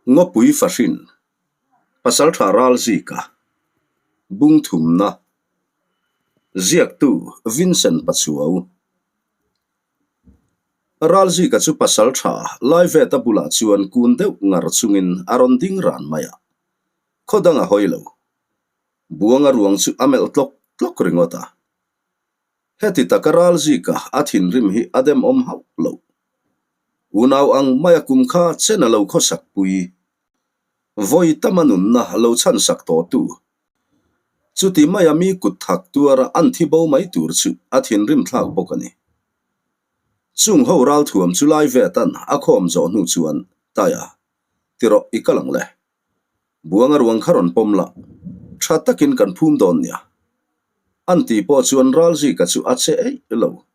Ngawpui Fahrin, Pasaltha Ralzika, Bungthumna, Ziaktu Vincent Pachuau. Ralzika chu Pasaltha Laiveta bulah chuan kun deuh ngar chungin a rawn ding ran mai a, khaw dang a hawi lo. Buanga ruang chu a melh tlawk tlawk ringawt a. Heti taka Ralzika a thinrim hi a demawm hauh lo. Unau ang maia kum kha chen a lo khawsak pui. Vawi tama nunna lo chhansak tawhtu. Chuti maia mi kut thak tuara an thi bo mai tur chu a thinrim thlak bawk a ni. Chung ho ralthuam chu lai vetan a khawm zawh hnu chuan Taia, ti rawh i kal ang le. Buanga ruang kha rawn pawm la, tha takin kan phum dawn nia. An tih pawh chuan Ralzika chu a che eih lo.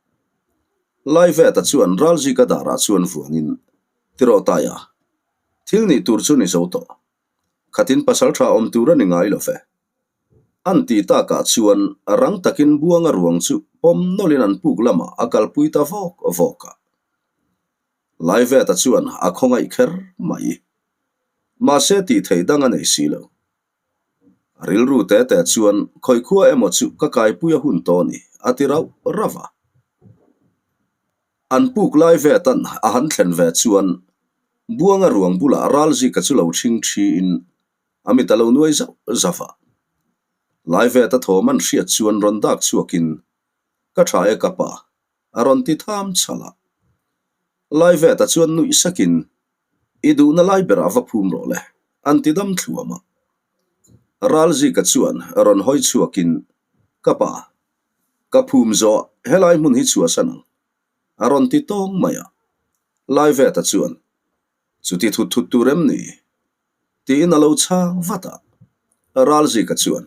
Laiveta chuan Ralzika darah chuan vuanin, Tirawh Taia, thil nih tur chu ni zo tawh. Khatin pasal tha awm tur a ni ngai lo ve. An tih takah chuan rang takin Buanga ruang chu pawm nawlhin an puk lamah a kalpui ta vawk vawk a. Laiveta chuan a khawngaih kher mai. Mahse tih theih dang a nei si lo. A rilru te te chuan khawi khua emaw chu ka kaipui a hun tawh a ni, a ti rauh rauh a. An puk lai ve tan a han thlen ve chuan Buanga ruang bulah Ralzika chu lo ṭhing ṭhiin a mit a lo nuai zauh zauh a. Laiveta thawm an hriat chuan rawn dak chhuakin, Ka ṭha e ka pa, a rawn ti tham chhalh a. Laiveta chuan nuih sakin, I duhna lai berah va phum rawh le, an ti dam thluam a. Ralzika chuan rawn hawi chhuakin, Ka pa, ka phum zawh helai hmun hi chhuahsan ang, a rawn ti tawng mai a. Laiveta chuan, Chuti thut thut tur em ni? tiin a lo chhang vat a. Ralzika chuan,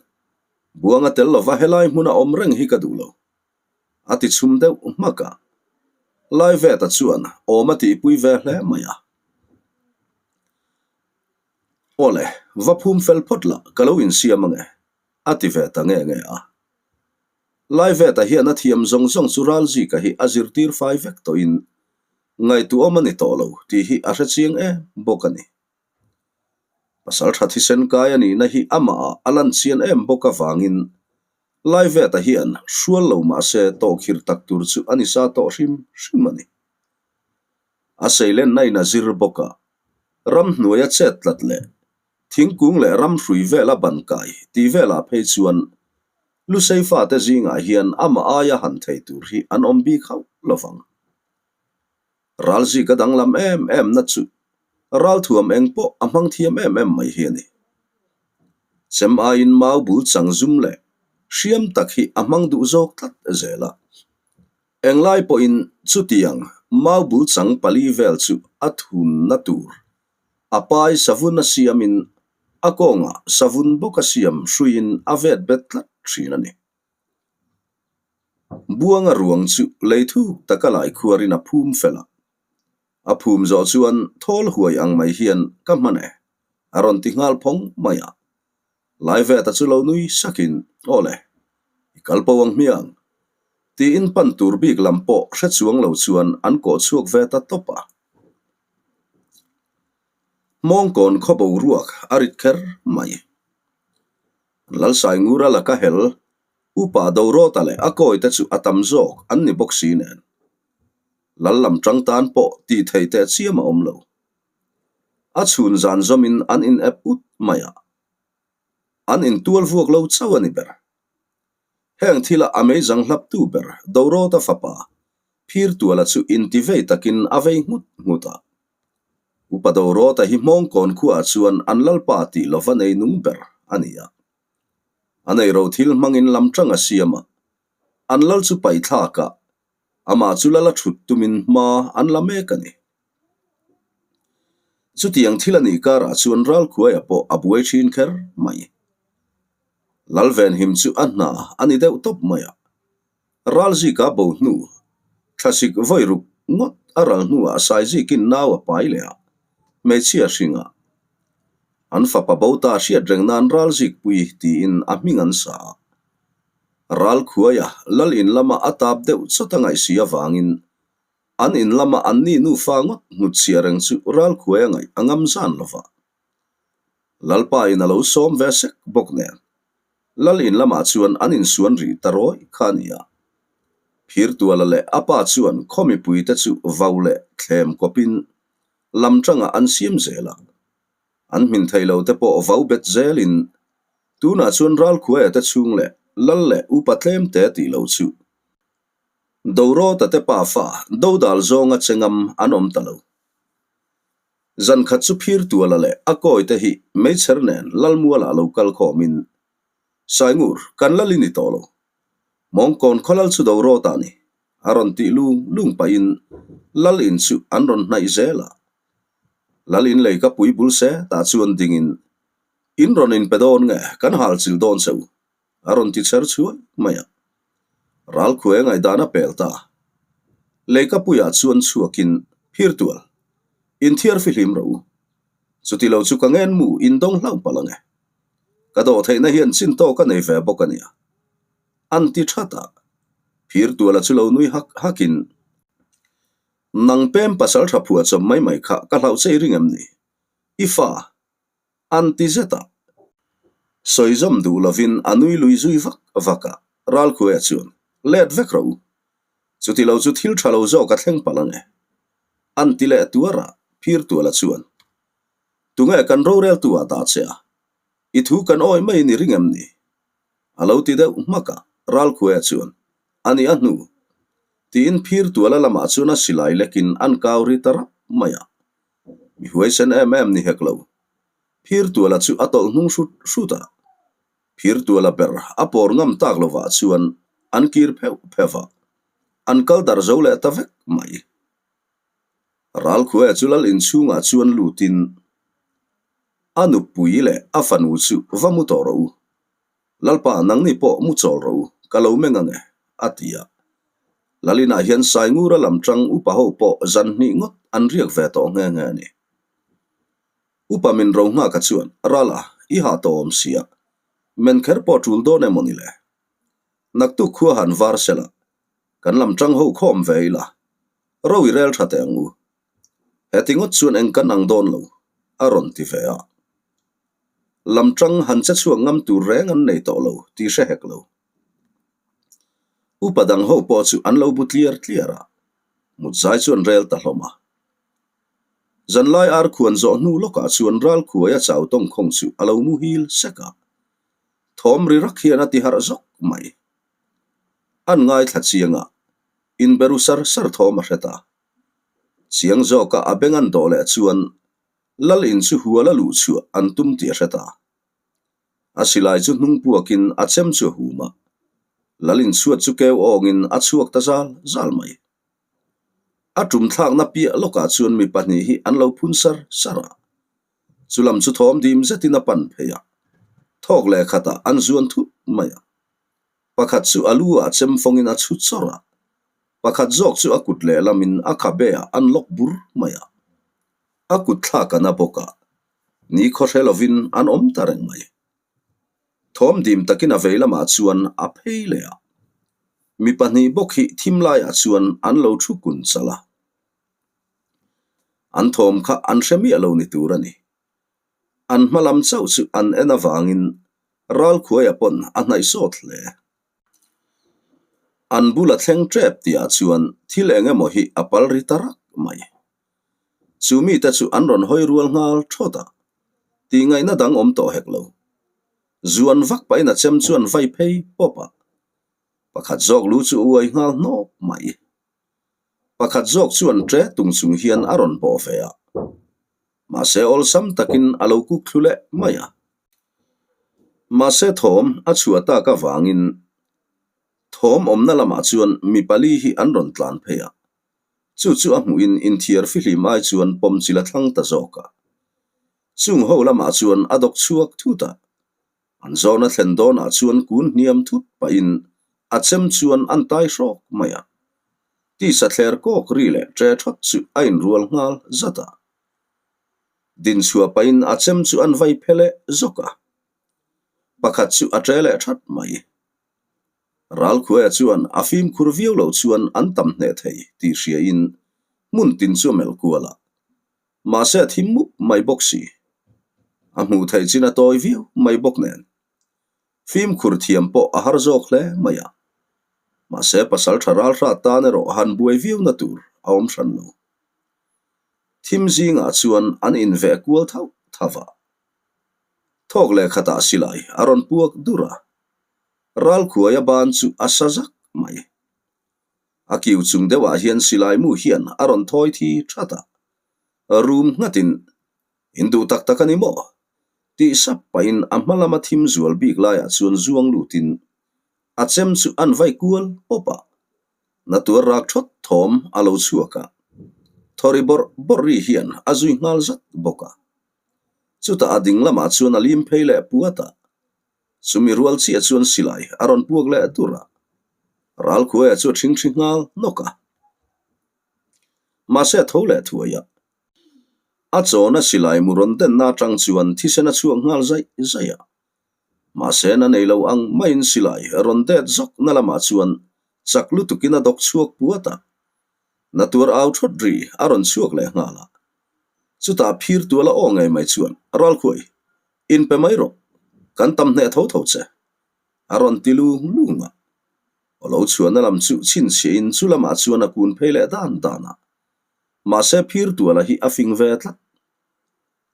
Buanga tel lova helai hmuna awm reng hi ka duh lo. A ti chhum deuh hmak a. Laiveta chuan awm a tihpui ve hle mai a. Awle, va phum fel phawt lah ka lo insiam ange, a ti ve ta nge nge a. Laiveta hian a thiam zawng zawng chu Ralzika hi a zirtir fai vek tawhin ngaihtuahawm a ni tawh lo tih hi a hrechiang em bawk a ni. Pasal tha thisen kai a nihna hi amahah a lan chian em bawk avangin Laiveta hian hrual lo mah se tawhkhir tak tur chu a ni sa tawh hrim hrim a ni. A seilenna in a zir bawk a, ramhnuaia chet tlat leh thingkung leh ramhrui vela ban kai tih velah phei chuan Lusei fate zingah hian amah aia han thei tur hi an awm bik hauh lovang. Ralzik a danglam em em na chu ralthuam eng pawh a hmang thiam em em mai hi a ni. Chem aiin mau bul chang zum leh hriam tak hi a hmang duh zawk tlat zel a. Englai pawhin chutiang mau bul chang pali vel chu a thunna tur a pai savun a siamin a kawngah savun bawk a siam hruiin a vet bet tlat thin a ni. Buanga ruang chu lei thuk taka lai khuarin a phum fel a. A phum zawh chuan thawl huai ang mai hian ka hman e, a rawn ti nghal phawng mai a. Laiveta chu lo nui sakin, Aw le, i kal po ang hmiang, tiin pan tur bik lam pawh hre chuang lo chuan an kawh chhuak ve ta tawp a. Hmawngkawn khaw boruak a rit kher mai. Lalsaingura laka hel Upa Dorawta leh a kawite chu a tam zawk an ni bawk si nen. Lal lam tang tan pawh tih theih teh chiam a awm lo. A chhun zan zawmin an in ep ut mai a, an in tual vuak lo chauh a ni ber. Heng thila a meizang hlaptu ber Dorawta fapa Phirtuala chu intivei takin a vei nghut nghut a. Upa Dorawta hi Hmawngkawn khuaah chuan an lalpa tih lova nei nung ber a ni a. A nei ro thil hmangin lam tang a siam a, an lal chu paih thlak a, amah chu lal a thut tumin hma an la mek a ni. Chutiang thil a nih karah chuan Ralkhuaia pawh a buai thin kher mai. Lal venhim chu a hna a ni deuh tawp mai a. Ralzika bo hnu, thlasik vawi ruk ngawt a ral hnuah Saizikin nau a pai leh a, hmeichhia hringa an fapa bo ta hriat reng nan Ralzikpui tiin a hming an sa a. Ralkhuaia lal in lama a tap deuh chawt a ngaihsi avangin an in lama anni nufa ngawt hnutchhiah reng chu Ralkhuaia ngaih a ngam zan lo va. Lalpa in a lo sawm ve sek bawk nen Lal in lamah chuan an insuan rih ta rawih kha a ni a. Phirtuala leh a pa chuan khaw mipuite chu vau leh thlem kawpin lam tangah an siam zel a. An hmin thei lo te pawh vau bet zelin tunah chuan Ralkhuaia te chhung leh Lal leh upa tlem te tih lo chu Dorawta te pafa dodal zawnga che ngam an awm ta lo. Zan khat chu Phirtuala leh a kawite hi meichher nen Lalmualah lo kal khawmin, Saingur, kan lal i ni tawh lo. Mawngkawn khawlal chu Dorawta a ni, a rawn tih lung lung pahin Lal in chu an rawn hnaih zel a. Lal in lei ka pui bul se tah chuan dingin, In rawn inpe dawn nge, kan hal chil dawn che u, A rawn ti chher chhuai mai a. Ralkhuai a ngaihdan a pel ta. Leikapuiah chuan chhuakin phir tual. Inthiar fihlim rawh u. Chuti lo chu ka ngen mu indawng hlauh palh ang e. Ka dawh theihna hian chin tawk a nei ve bawk a nia. An ti that a. Phir tuala chu lo nui hak hakin, Nang pem pasal tha phuah chawp mai mai kha ka hlauh che i ring em ni? I fa An ti zet a. Sawi zawm duh lovin a nui lui zui vak vak a, Ralkhuaia chuan, Let vek rawh u. Chuti lo chu thil tha lo zawk a thleng palh ang e. An ti leh tuar a, Phirtuala chuan, Tunge kan roreltu ah dah che a? I thu kan awi maiin i ring em ni? A lo ti deuh hmak a, Ralkhuaia chuan, A ni a hnu. Tiin Phirtuala lamah chuan a silai lekin an kau ri ta rap mai a. Mi huaisen em em ni hek lo. Phirtuala chu a tawlh hnung hrut hrut a. Phirtuala ber a pawr ngam tak lovah chuan an kir pheuh pheuh va, an kal darh zo leh ta vek mai. Ralkhuaia chu lal inchhungah chuan lutin a nupui leh a fanu chu va mu tawh rawh u. Lalpa, nangni pawh mu chawl rawh u, ka lo meng ang e, a ti a. Lalinah hian Saingura lam tang upa ho pawh zan hnih ngawt an riak ve tawh nghe nghe a ni. Upa min ro nghaka chuan, Rala, i hah tawh awm sia, men kher pawh tul dawn emaw ni le? Naktuk khua han var sela, kan lam tang ho khawm ve ila, ro i rel tha teh ang u. Heti ngawt chuan eng kan ang dawn lo, a rawn ti ve a. Lam tang han che chhuak ngam tur reng an nei tawh lo tih hre hek lo. Upa dang ho pawh chu an lo bu tliar tliar a, mutzai chu an rel ta hlawm a. Zanlai ar khuan zawh hnu lawkah chuan Ralkhuai a chau tawngkhawng chu a lo muhil sek a, thawm ri rak hian a ti harh zawk mai. An ngaithla chiang a, inberu sar sar thawm a hre ta. Chiang zawka a beng an dawh leh chuan Lal in chu hual a luh chhuah an tum tih a hre ta. A silai chu hnung puakin a chem chu a hum a, Lal in chhuat chu keu awngin a chhuak ta zal zal mai. A tum thlakna piah lawkah chuan mi pahnih hi an lo phun sar sar a, chulam chu thawm dim zetin a pan phei a, thawk leh khatah an zuan thut mai a. Pakhat chu a lu ah chem fawngin a chhu chawrh a, pakhat zawk chu a kut lehlamin a khabe ah an lawk bur mai a. A kut thlak a na bawk a, ni khaw hre lovin an awm ta reng mai. Thawm dim takin a vei lamah chuan a phei leh a, mi pahnih bawk hi thim laiah chuan an lo thu kun chal a. An thawm kha an hre miah lo ni tur a ni. An hma lam chauh chu an en avangin Ralkhuaia pawn a hnaih sawt hle. An bula thleng tep tihah chuan thil eng emaw hi a pal ri ta rak mai. Chu mite chu an rawn hawi rual nghal thawt a, tihngaihna dang awm tawh hek lo. Zuan vak pahin a chem chuan vai phei pawp a, pakhat zawk lu chu a uai nghal hnawp mai. Pakhat zawk chuan ṭe tung chung hian a rawn bawh ve a, mahse awlsam takin a lo kuk thlu leh mai a. Mahse thawm a chhuah tak avangin thawm awmna lamah chuan mi pali hi an rawn tlan phei a, chu chu a hmuhin inthiar fihlim ai chuan pawm chil a thlang ta zawk a. Chung ho lamah chuan a dawk chhuak thut a, An zawna thlen dawnah chuan kun hniam thut pahin a chem chuan an tai hrawk mai a. Tisa thler kawk ri leh ṭe ṭhawt chu a inrual nghal zat a. Din chhuah pahin a chem chu an vai phe leh zawk a. Pakhat chu a ṭe leh ṭhat mai. Ralkhuaia chuan a fimkhur viau loh chuan an tam hneh thei tih hriain hmun tin chu a melh kual a. Mahse a thim mup mai bawk si. A hmuh theih chin a tawi viau mai bawk nen. Fimkhur thiam pawh a har zawk hle mai a. Mahse pasal tha ral hrat tan erawh han buai viau na tur a awm hran lo. Thim zingah chuan an inveh kual thauh thauh a. Thawk leh khatah silai a rawn puak dur a. Ralkhuaia ban chu a sa zak mai. A kiu chung deuhah hian silai mu hian a rawn thawi thi that a. Rum nghatin In duh tak tak a ni maw? Tih sap pahin a hma lama thim zual bik laiah chuan zuang lutin a chem chu an vai kual pawp a. Na tuar rak thawt thawm a lo chhuak a, thawri bawrh bawrh ri hian a zui nghal zat bawk a. Chutah a ding lamah chuan a lim phei leh puat a, chumi rual chiah chuan silai a rawn puak leh dur a, Ralkhuaia chu a thingthi nghal nawk a. Mahse a tho leh thuai a. A chawna silai mu rawn denna atang chuan thisen a chhuak nghal zaih zaih a. Mahse na nei lo ang maiin silai rawn det zawk na lamah chuan chak lutukin a dawk chhuak puat a. Na tuar au thawt ri a rawn chhuak leh nghal a. Chutah phir tuala aw ngei mai chuan, Ralkhuai, inpe mai rawh, kan tam hneh tho tho che, a rawn ti lung lung a. Aw lo chhuahna lam chu chhinchhiahin chu lamah chuan a kun phei leh dan dan a. Mahse phir tuala hi a fing ve tlat.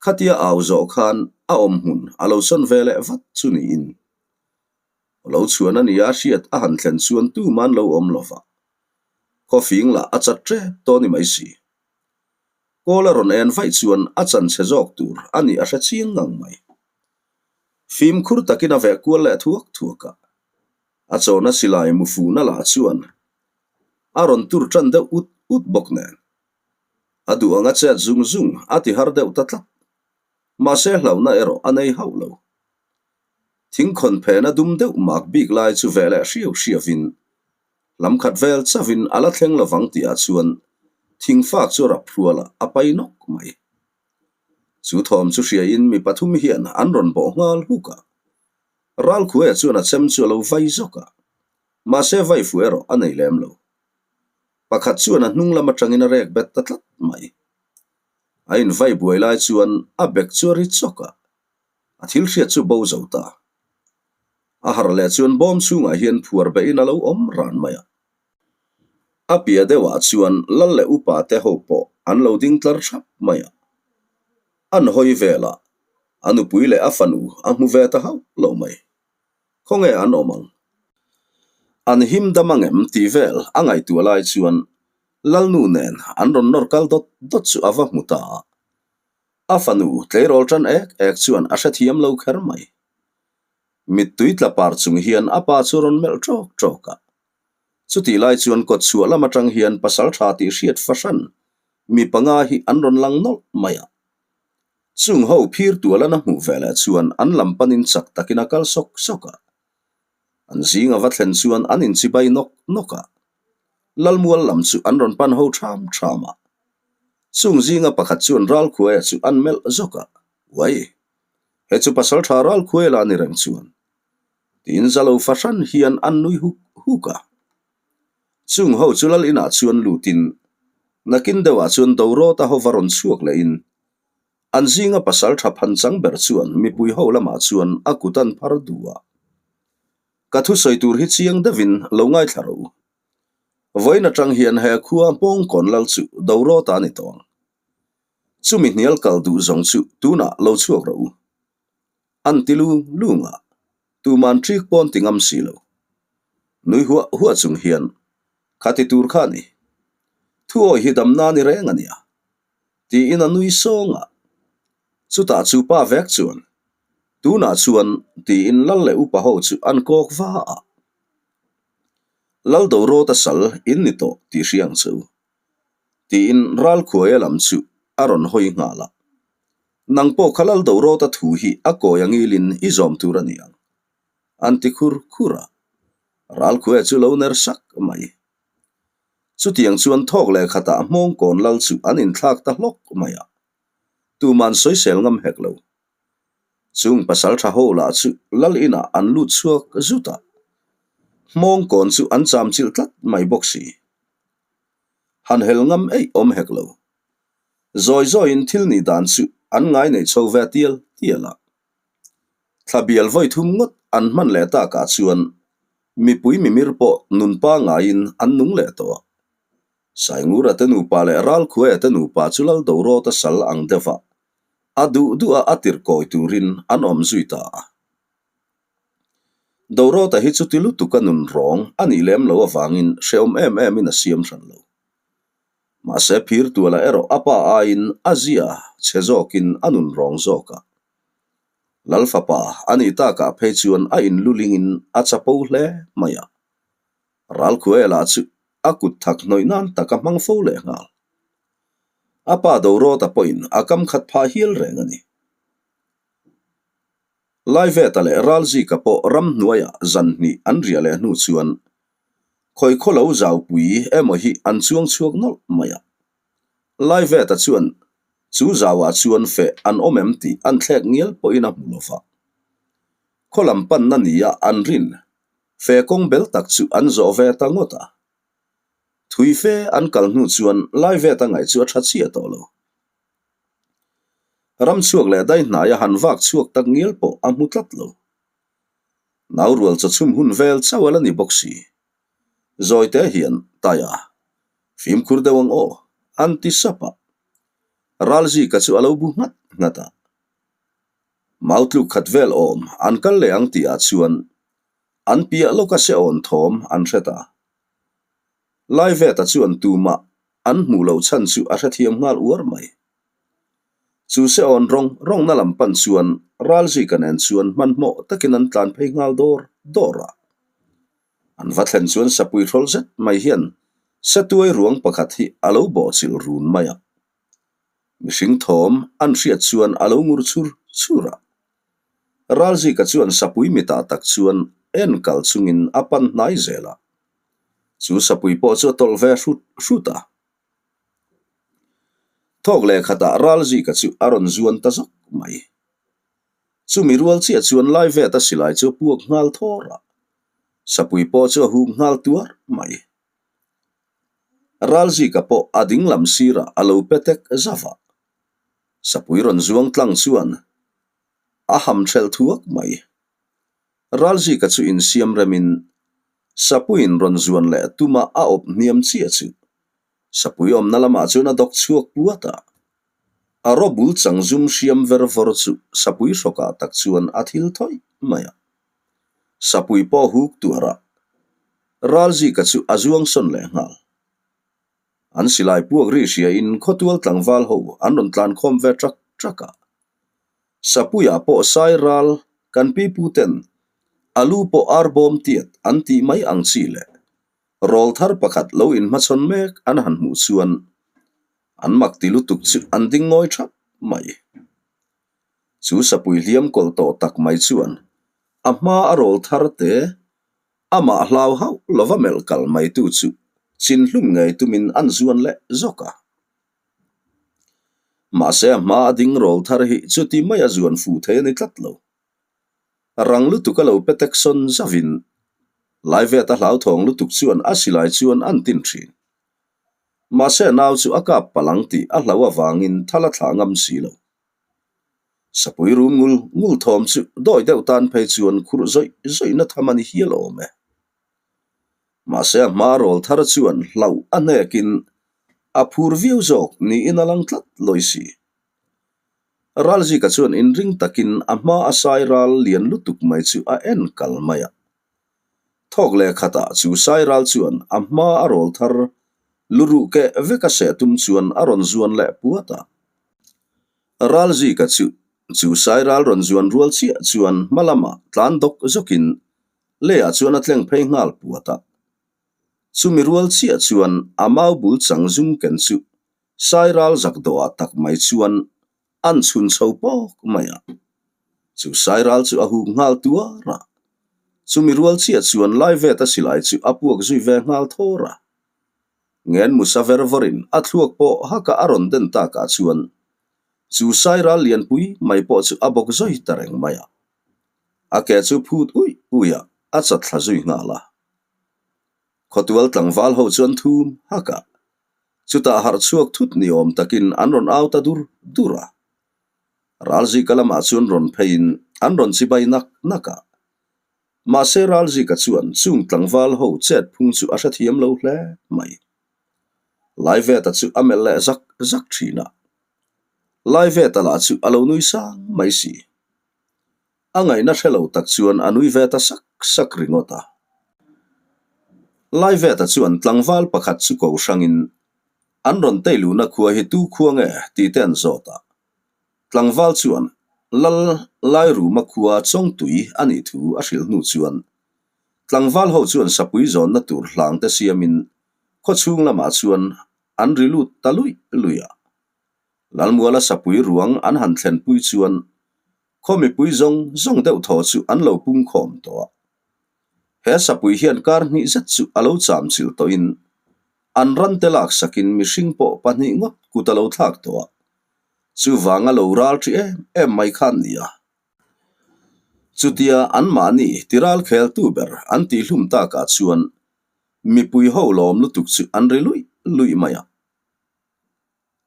Khatia au zawh khan a awm hmun a lo sawn ve leh vat chu niin. Lo chhuan a nia hriat a han thlen chuan tuman lo awm lo va. Khaw fing lah a chat tep tawh ni mai si. Kawl a rawn en vaih chuan a chan chhe zawk tur a nih a hre chiang ngang mai. Fimkhur takin a veh kual leh thuak thuak a. A chawna silai mu fuhna lah chuan a rawn tur tan deuh ut ut bawk nen. A duh anga chet zung zung a ti har deuh ta tlat. Mahse hlauhna erawh a nei hauh lo. Thingkhawn phena dum deuh mak bik lai chu ve leh hriau hriauin lam khat vel chauhin a la thleng lovang tihah chuan thingfak chu rap hrualah a pai nawk mai. Chu thawm chu hriain mi pathum hian an rawn bawh nghal huk a. Ralkhuaia chuan a chem chu a lo vai zawk a. Mahse vaifu erawh a nei lem lo. Pakhat chuan a hnung lam atangin a rek bet ta tlat mai. A invai buai lai chuan a bek chu a ri chawk a, a thil hriat chu bo zo ta. A harh leh chuan bawm chhungah hian phuar behin a lo awm ran mai a. A piah deuhah chuan lal leh upa te ho pawh an lo ding tlar thap mai a. An hawi velah a nupui leh a fanu a hmu ve ta hauh lo mai. Khawnge an awm ang? An him dam ang em tih vel a ngaihtuah lai chuan Lalnu nen an rawn nawr kal dawt dawt chu a va hmu ta a. A fanu tleirawl tan ek ek chuan a hrethiam lo kher mai. Mittui tla par chung hian a pa chu rawn melh ṭawk ṭawk a. Chutih lai chuan kawtchhuah lam aṭang hian pasal ṭha tih hriat fahran mi panga hi an rawn lang nawlh mai a. Chung ho phir tual an a hmuh ve leh chuan an lam panin chak takin a kal sawk sawk a. An zing a va thlen chuan an inchibai nawk nawk a. Lalmual lam chu an rawn pan ho ṭham ṭham a. Chung zinga pakhat chuan Ralkhuaia chu an melh zawk a, Uai! He chu pasalṭha Ralkhuaia la ni reng chuan. Tiin zalo fahran hian an nui huk huk a. Chung ho chu lal inah chuan lutin nakin deuhah chuan Dorawta ho va rawn chhuak lehin an zinga pasal tha phan chang ber chuan mipui ho lamah chuan a kut an phar duh a. Ka thusawi tur hi chiang deuhin lo ngaithla rawh u. Vawiin atang hian he khua Hmawngkawn lal chu Dorawta a ni tawh ang. Chumi hnial kal duh zawng chu tunah lo chhuak rawh u. An ti lung lung a, tuman ṭik pawn ti ngam si lo. Nui huah huah chung hian, Kha ti tur kha a ni. Thuawi hi damna ni reng a nia. Tiin a nui sawng a. Chutah chu pa vek chuan, Tunah chuan, tiin lal leh upa ho chu an kawk va a. Lal Dorawta sal in ni tawh tih hria ang che u. Tiin Ralkhuaia lam chu a rawn hawi nghal a. Nang pawh kha Lal Dorawta thu hi a kawi a ngilin i zawm tur a ni ang. An ti khur khur a. Ralkhuaia chu lo ner sak mai. Chutiang chuan thawk leh khatah Hmawngkawn Lal chu an inthlak ta hlawk mai a. Tuman sawisel ngam hek lo. Chung pasal tha ho lah chu Lal inah an lut chhuak zut a. Hmawngkawn chu an cham chilh tlat mai bawk si. Han hel ngam eih awm hek lo. Zawi zawiin thil nih dan chu an ngai nei chho ve tial tial. tial a. Thla bial vawi thum ngawt an hman leh takah chuan mipui mimir pawh nun pangaiin an nung leh tawh a. Saingura te nupa leh Ralkhuaia te nupa chu Lal Dorawta sal ang deuh a, a duh duh a a tirh kawi turin an awm zui ta a. Dorawta hi chuti lutuk a nun rawng a nih lem loh avangin hrehawm em emin a siam hran lo. Mahse Phirtuala erawh a pa aiin a zia chhe zawkin a nun rawng zawk a. Lal fapa a nih takah phei chuan a inlulingin a chapo hle mai a. Ralkhuaia lah chu a kut thak hnawih nan tak a hmang fo leh nghal. A pa Dorawta pawhin a kam khat phah hial reng a ni. Laiveta leh Ralzika pawh ramhnuaiah zan hnih an riah leh hnu chuan khawi khawlo zaupui emaw hi an chuang chhuak nawlh mai a. Laiveta chuan chu zauah chuan feh an awm em tih an thlek ngial pawhin a hmu lo va. Khaw lam panna nia an rin fe kawng bel tak chu an zawh ve ta ngawt a. Thui fe an kal hnu chuan Laiveta ngaih chu a tha chiah tawh lo. Ram chhuak leh dai hnaia han vak chhuak tak ngial pawh a hmu tlat lo. Nau rual chawchhum hun vel chauh a la ni bawk si. Zawite hian Taia, fimkhur deuh ang aw, an ti sap a. Ralzika chu a lo bu nghat nghat a. Mau tluk khat vel awm an kal leh ang tihah chuan an piah lawka se awn thawm an hre ta. Laiveta chuan tumah an hmuh loh chhan chu a hrethiam nghal uar mai. Chu se awn rawng rawngna lam pan chuan Ralzika nen chuan hmanhmawh takin an tlan phei nghal dawr dawr a. An va thlen chuan sapui hrawl zet mai hian setuai ruang pakhat hi a lo bawhchilh run mai a. Mihring thawm an hriat chuan a lo ngur chhur chhur a. Ralzika chuan sapui mitah tak chuan en kal chungin a pan hnai zel a. Chu sapui pawh chu a tawlh ve hrut hrut a. Thawk leh khatah Ralzika chu a rawn zuan ta zawk mai. Chumi rual chiah chuan Laiveta silai chu a puak nghal thawr a. Sapui pawh chu a huk nghal tuar mai. Ralzika pawh a ding lam sirah a lo pe tek zauh a. Sapui rawn zuang tlang chuan a ham hrelh thuak mai. Ralzika chu insiam remin Sapuiin rawn zuan leh tuma a awp hniam chiah chu Sapui awmna lamah chuan a dawk chhuak puat a. A raw bul chang zum hriam ver vawr chu Sapui hrawkah tak chuan a thil thawih mai a. Sapui pawh huk tuarah Ralzika chu a zuang sawn leh nghal. An silai puak ri hriain khawtual tlangval ho an rawn tlan khawm ve ṭak ṭak a. Sapuiah pawh sai ral kan pipu ten a lu pawh ar bawm tiat an tih mai ang chi leh rawl thar pakhat lo inhmachhawn mek an han hmuh chuan an mak ti lutuk chu an ding ngawi thap mai. Chu sapui hliam kawlh tawh tak mai chuan a hma a rawl thar te Amah hlau hauh lova melh kal maitu chu chinhlum ngei tumin an zuan leh zawk a. Mahse a hma a ding rawl thar hi chuti maia zuan fuh thei a ni tlat lo. Rang lutuk a lo pe tek sawn zavin Laivet a hlauthawng lutuk chuan a silai chuan an tin thin. Mahse a nau chu a kap palh ang tih a hlauh avangin thal a thlah ngam si lo. Sapui rum ngul ngul thawm chu dawi deuh tan phei chuan khurh zawih zawihna tham a ni hial awm e. Mahse a hma rawl thar chuan hlauh a hnekin a phur viau zawk niin a lang tlat lawi si. Ralzika chuan inring takin a hma a sai ral lian lutuk mai chu a en kal mai a. Thawk leh khatah chu sai ral chuan a hma a rawl thar luruh keh vek a seh tum chuan a rawn zuan leh puat a. Ralzika chu chu sai ral rawn zuan rual chiah chuan hma lamah tlan dawk zawkin leiah chuan a tleng phei nghal puat a. Chumi rual chiah chuan a mau bul chang zum ken chu sai ral zak dawhah tak mai chuan an chhun chho pawk mai a. Chu sai ral chu a huk nghal tuar a. Chumi rual chiah chuan Laiveta silai chu a puak zui ve nghal thawr a. Ngen Musa ver vawrin a thluak pawh haka a rawn den takah chuan chu sai ral lianpui mai pawh chu a bawk zui ta reng mai a. A ke chu phut uih uih a, a chat thla zui nghal a. Khawtual tlangval ho chuan thum hak a, chutah harh chhuak thut ni awm takin an rawn au ta dur dur a. Ralzika lamah chuan rawn pheiin an rawn chibai nak nak a. Mahse Ralzika chuan chung tlangval ho chet phung chu a hrethiam lo hle mai. Laiveta chu a melh leh zak zak thin a. Laiveta lah chu a lo nui sang mai si. A ngaihna hre lo tak chuan a nui ve ta sak sak ringawt a. Laiveta chuan tlangval pakhat chu ko hrangin an rawn tei luhna khua hi tu khua nge tih te an zawt a. Tlangval chuan Lal Lairuma khua Chawngtui a nih thu a hrilh hnu chuan tlangval ho chuan sapui zawnna tur hlang te siamin khaw chhung lamah chuan an ri lut ta luih luih a. Lalmuala sapui ruang an han thlenpui chuan khaw mipui zawng zawng deuh thaw chu an lo pung khawm tawh a. He sapui hian kar hnih zet chu a lo cham chilh tawhin an ran te laksakin mihring pawh pahnih ngawt kut a lo thlak tawh a. Chuvanga lo ral ṭhi em em mai khan ni a. Chutia anmahni tiral kheltu ber an tihhlum takah chuan mipui ho lawm lutuk chu an ri luih luih mai a.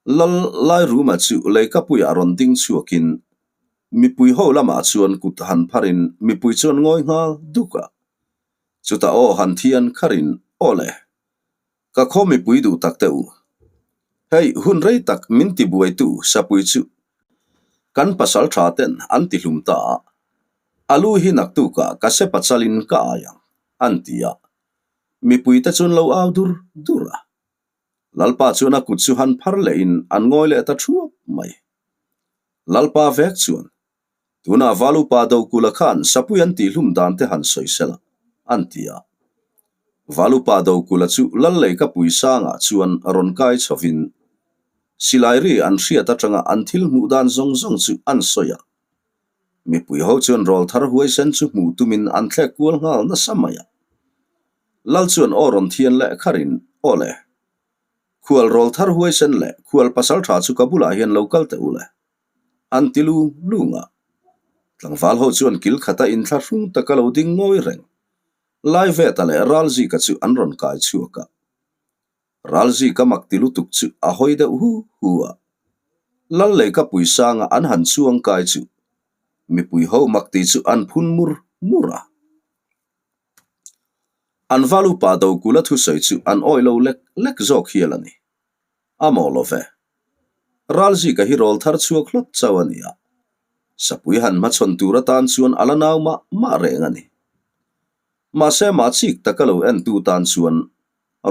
Lal Lairuma chu leikapuiah rawn ding chhuakin mipui ho lamah chuan kut han pharin mipui chuan ngawi nghal duk a. Chutah aw han thian kharin aw le. Ka khaw mipui duh tak teh u. Hei hun rei tak min ti buaitu sapui chu kan pasal tha ten an ti hlum ta a, a lu hi naktukah ka sepa chalin ka ai ang, an ti a. Mipui te chuan lo au dur dur a. Lalpa chuan a kut chu han phar lehin an ngawi leh ta thuap mai. Lalpa vek chuan Tunah Valupa Dokula khan sapui an tihhlum dan te han sawi sela, an ti a. Valupa Dokula chu Lalleika Puisangah chuan rawn kai chhovin silai ri an hriat atanga an thil hmuh dan zawng zawng chu an sawi a. Mipui ho chuan rawl thar huaisen chu hmuh tumin an thlek kual nghal nasa mai a. Lal chuan aw rawn thian leh kharin, Aw le, khual rawl thar huaisen leh khual pasal tha chu ka bulah hian lo kal teh u le. An ti lung lung a. Tlangval ho chuan kil khata inthlahrung taka lo ding ngawi reng. Laiveta leh Ralzika chu an rawn kai chhuak a. Ralzika mak ti lutuk chu a hawi deuh hu hu a. Lal Leika Puisanga an han chuang kai chu mipui ho mak ti chu an phun mur mur a. An val upa Dokula thusawi chu an awih lo lek lek zawk hial a ni. A maw lo ve. Ralzika hi rawl thar chhuak hlawt chauh a ni a. Sapui han hmachhawn tur atan chuan a la nau mah mah reng a ni. Mahse mah chik taka lo entu tan chuan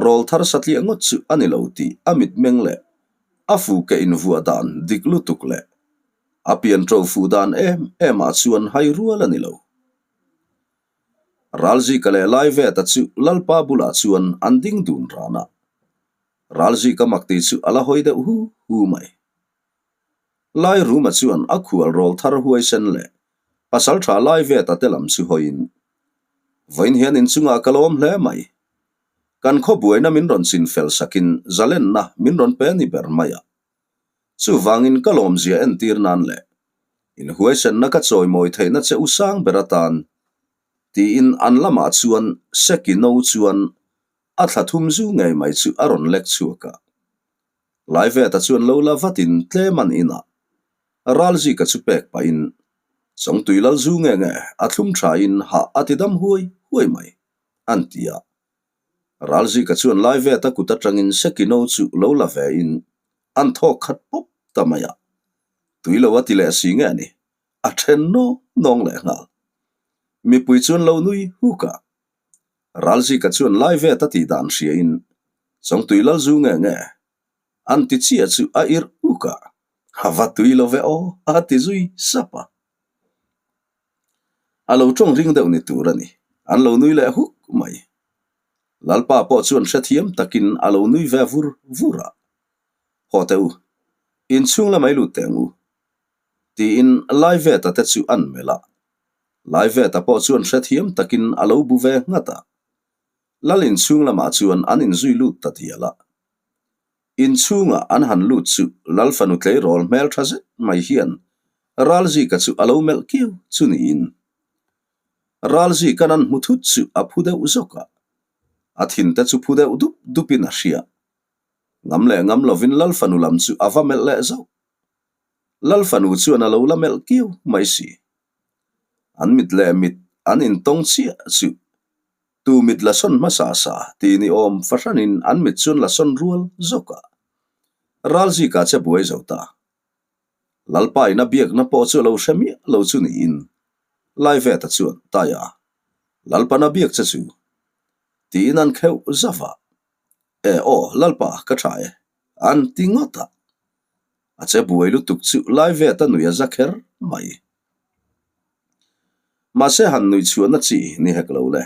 rawl thar satliah ngawt chu a ni lo tih a mitmeng leh a fuke invuah dan dik lutuk leh a pianṭo fuh dan em em ah chuan hai rual a ni lo. Ralzika leh Laiveta chu Lalpa bulah chuan an ding dun ran a. Ralzika mak tih chu a la hawi deuh hu hu mai. Lairuma chuan a khual rawl thar huaisen leh pasal tha Laiveta te lam chu hawiin, Vawiin hian inchungah ka lawm hle mai. Kan khaw buaina min rawn chin fel sakin zalenna min rawn pe ni ber mai a. Chuvangin ka lawmzia entir nan leh inhuaisenna ka chawimawi theihna che u sang ber atan tiin an lamah chuan Seki no chuan A thla thum zu ngei mai chu a rawn lek chhuak a. Laiveta chuan lo la vatin tlem an inah Ralzika chu pek pahin Chawngtui lal zu nge nge a thlum thain hah a ti dam huai huai mai, an ti a. Ralzika chuan Laiveta kut atangin Sekino chu lo la vein an thawk khat pawp ta mai a. Tui lo a ti leh si nge ni, a then nawng nawng leh nghal. Mipui chuan lo nui huk a. Ralzika chuan lai vet a tih dan hriain Chawngtui lal zu nge nge an ti chiah chu a irh uk a, a va tui lo ve aw a ti zui sap a. A lo tawng ring deuh ni tur a ni, an lo nui leh huk mai. Lalpa pawh chuan hrethiam takin a lo nui ve vur vur a, Haw teh u, inchhung lamah i lut teh ang u, tiin Laiveta te chu an melh a. Laiveta pawh chuan hrethiam takin a lo bu ve nghat a. Lal inchhung lamah chuan an inzui lut ta dial a. Inchhunga an han lut chu Lal fanu tleirawl hmel tha zet mai hian Ralzika chu a lo melh kiau chu niin. Ralzika'n an hmu thut chu a phu deuh zawk a. A thinte chu phu deuh dup dupin a hria. Ngam leh ngam lovin Lal fanu lam chu a va melh leh zauh. Lal fanu chuan a lo la melh kiau mai si. An mit leh mit an intawng chiah chu tu mit la sawn hmasa sa tih ni awm fahranin an mit chuan la sawn rual zawk a. Ralzika che buai zo ta. Lalpa in a biakna pawh chu a lo hre miah lo chu niin Laiveta chuan Taia, Lalpan a biak che chu tiin an kheuh zauh a. E aw, Lalpa ka tha e, an ti ngawt a. A che buai lutuk chu Laiveta nui a za kher mai. Mahse han nui chhuahna chi ni hek lo le.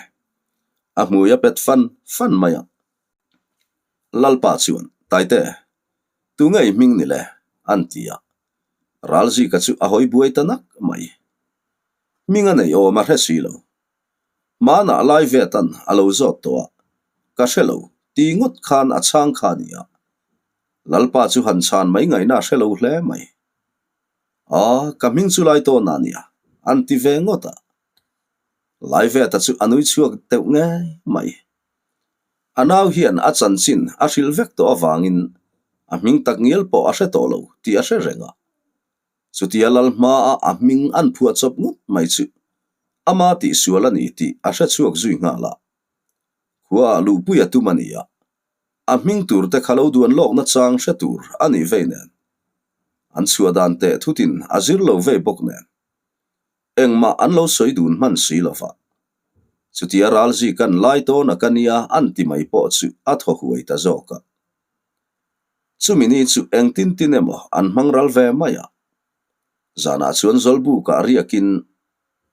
A hmui a pet fan fan mai a. Lalpa chuan, Taite, tunge i hming ni le? an ti a. Ralzika chu a hawi buai ta nak mai. Hming a neih awm a hre si lo. Hmanah Laivetan a lo zawt tawh a, ka hre lo, ti ngawt khan a chhang kha a ni a. Lalpa chu han chhan mai ngaihna a hre lo hle mai. Aw, ka hming chu lai tawn a nia, an ti ve ngawt a. Laiveta chu a nui chhuak deuh ngei mai. A nau hian a chanchin a hrilh vek tawh avangin a hming tak ngial pawh a hre tawh lo tih a hre reng a. Chutia lal hmaa a hming an phuah chawp ngawt mai chu ama tihsual a ni tih a hre chhuak zui nghal a. Khuaah luhpui a tum a ni a, a hming tur te kha lo duan lawkna chang hre tur a nih vei nen. An chhuah dan teh thutin a zir lo vei bawk nen. Engmah an lo sawi dun hman si lo va. Chutia ralzi kan lai tawn a ka nia an ti mai pawh chu a thaw huai ta zawk a. Chumi ni chu engtin tin emaw an hmang ral ve mai a. Zanah chuan Zawlbukah riakin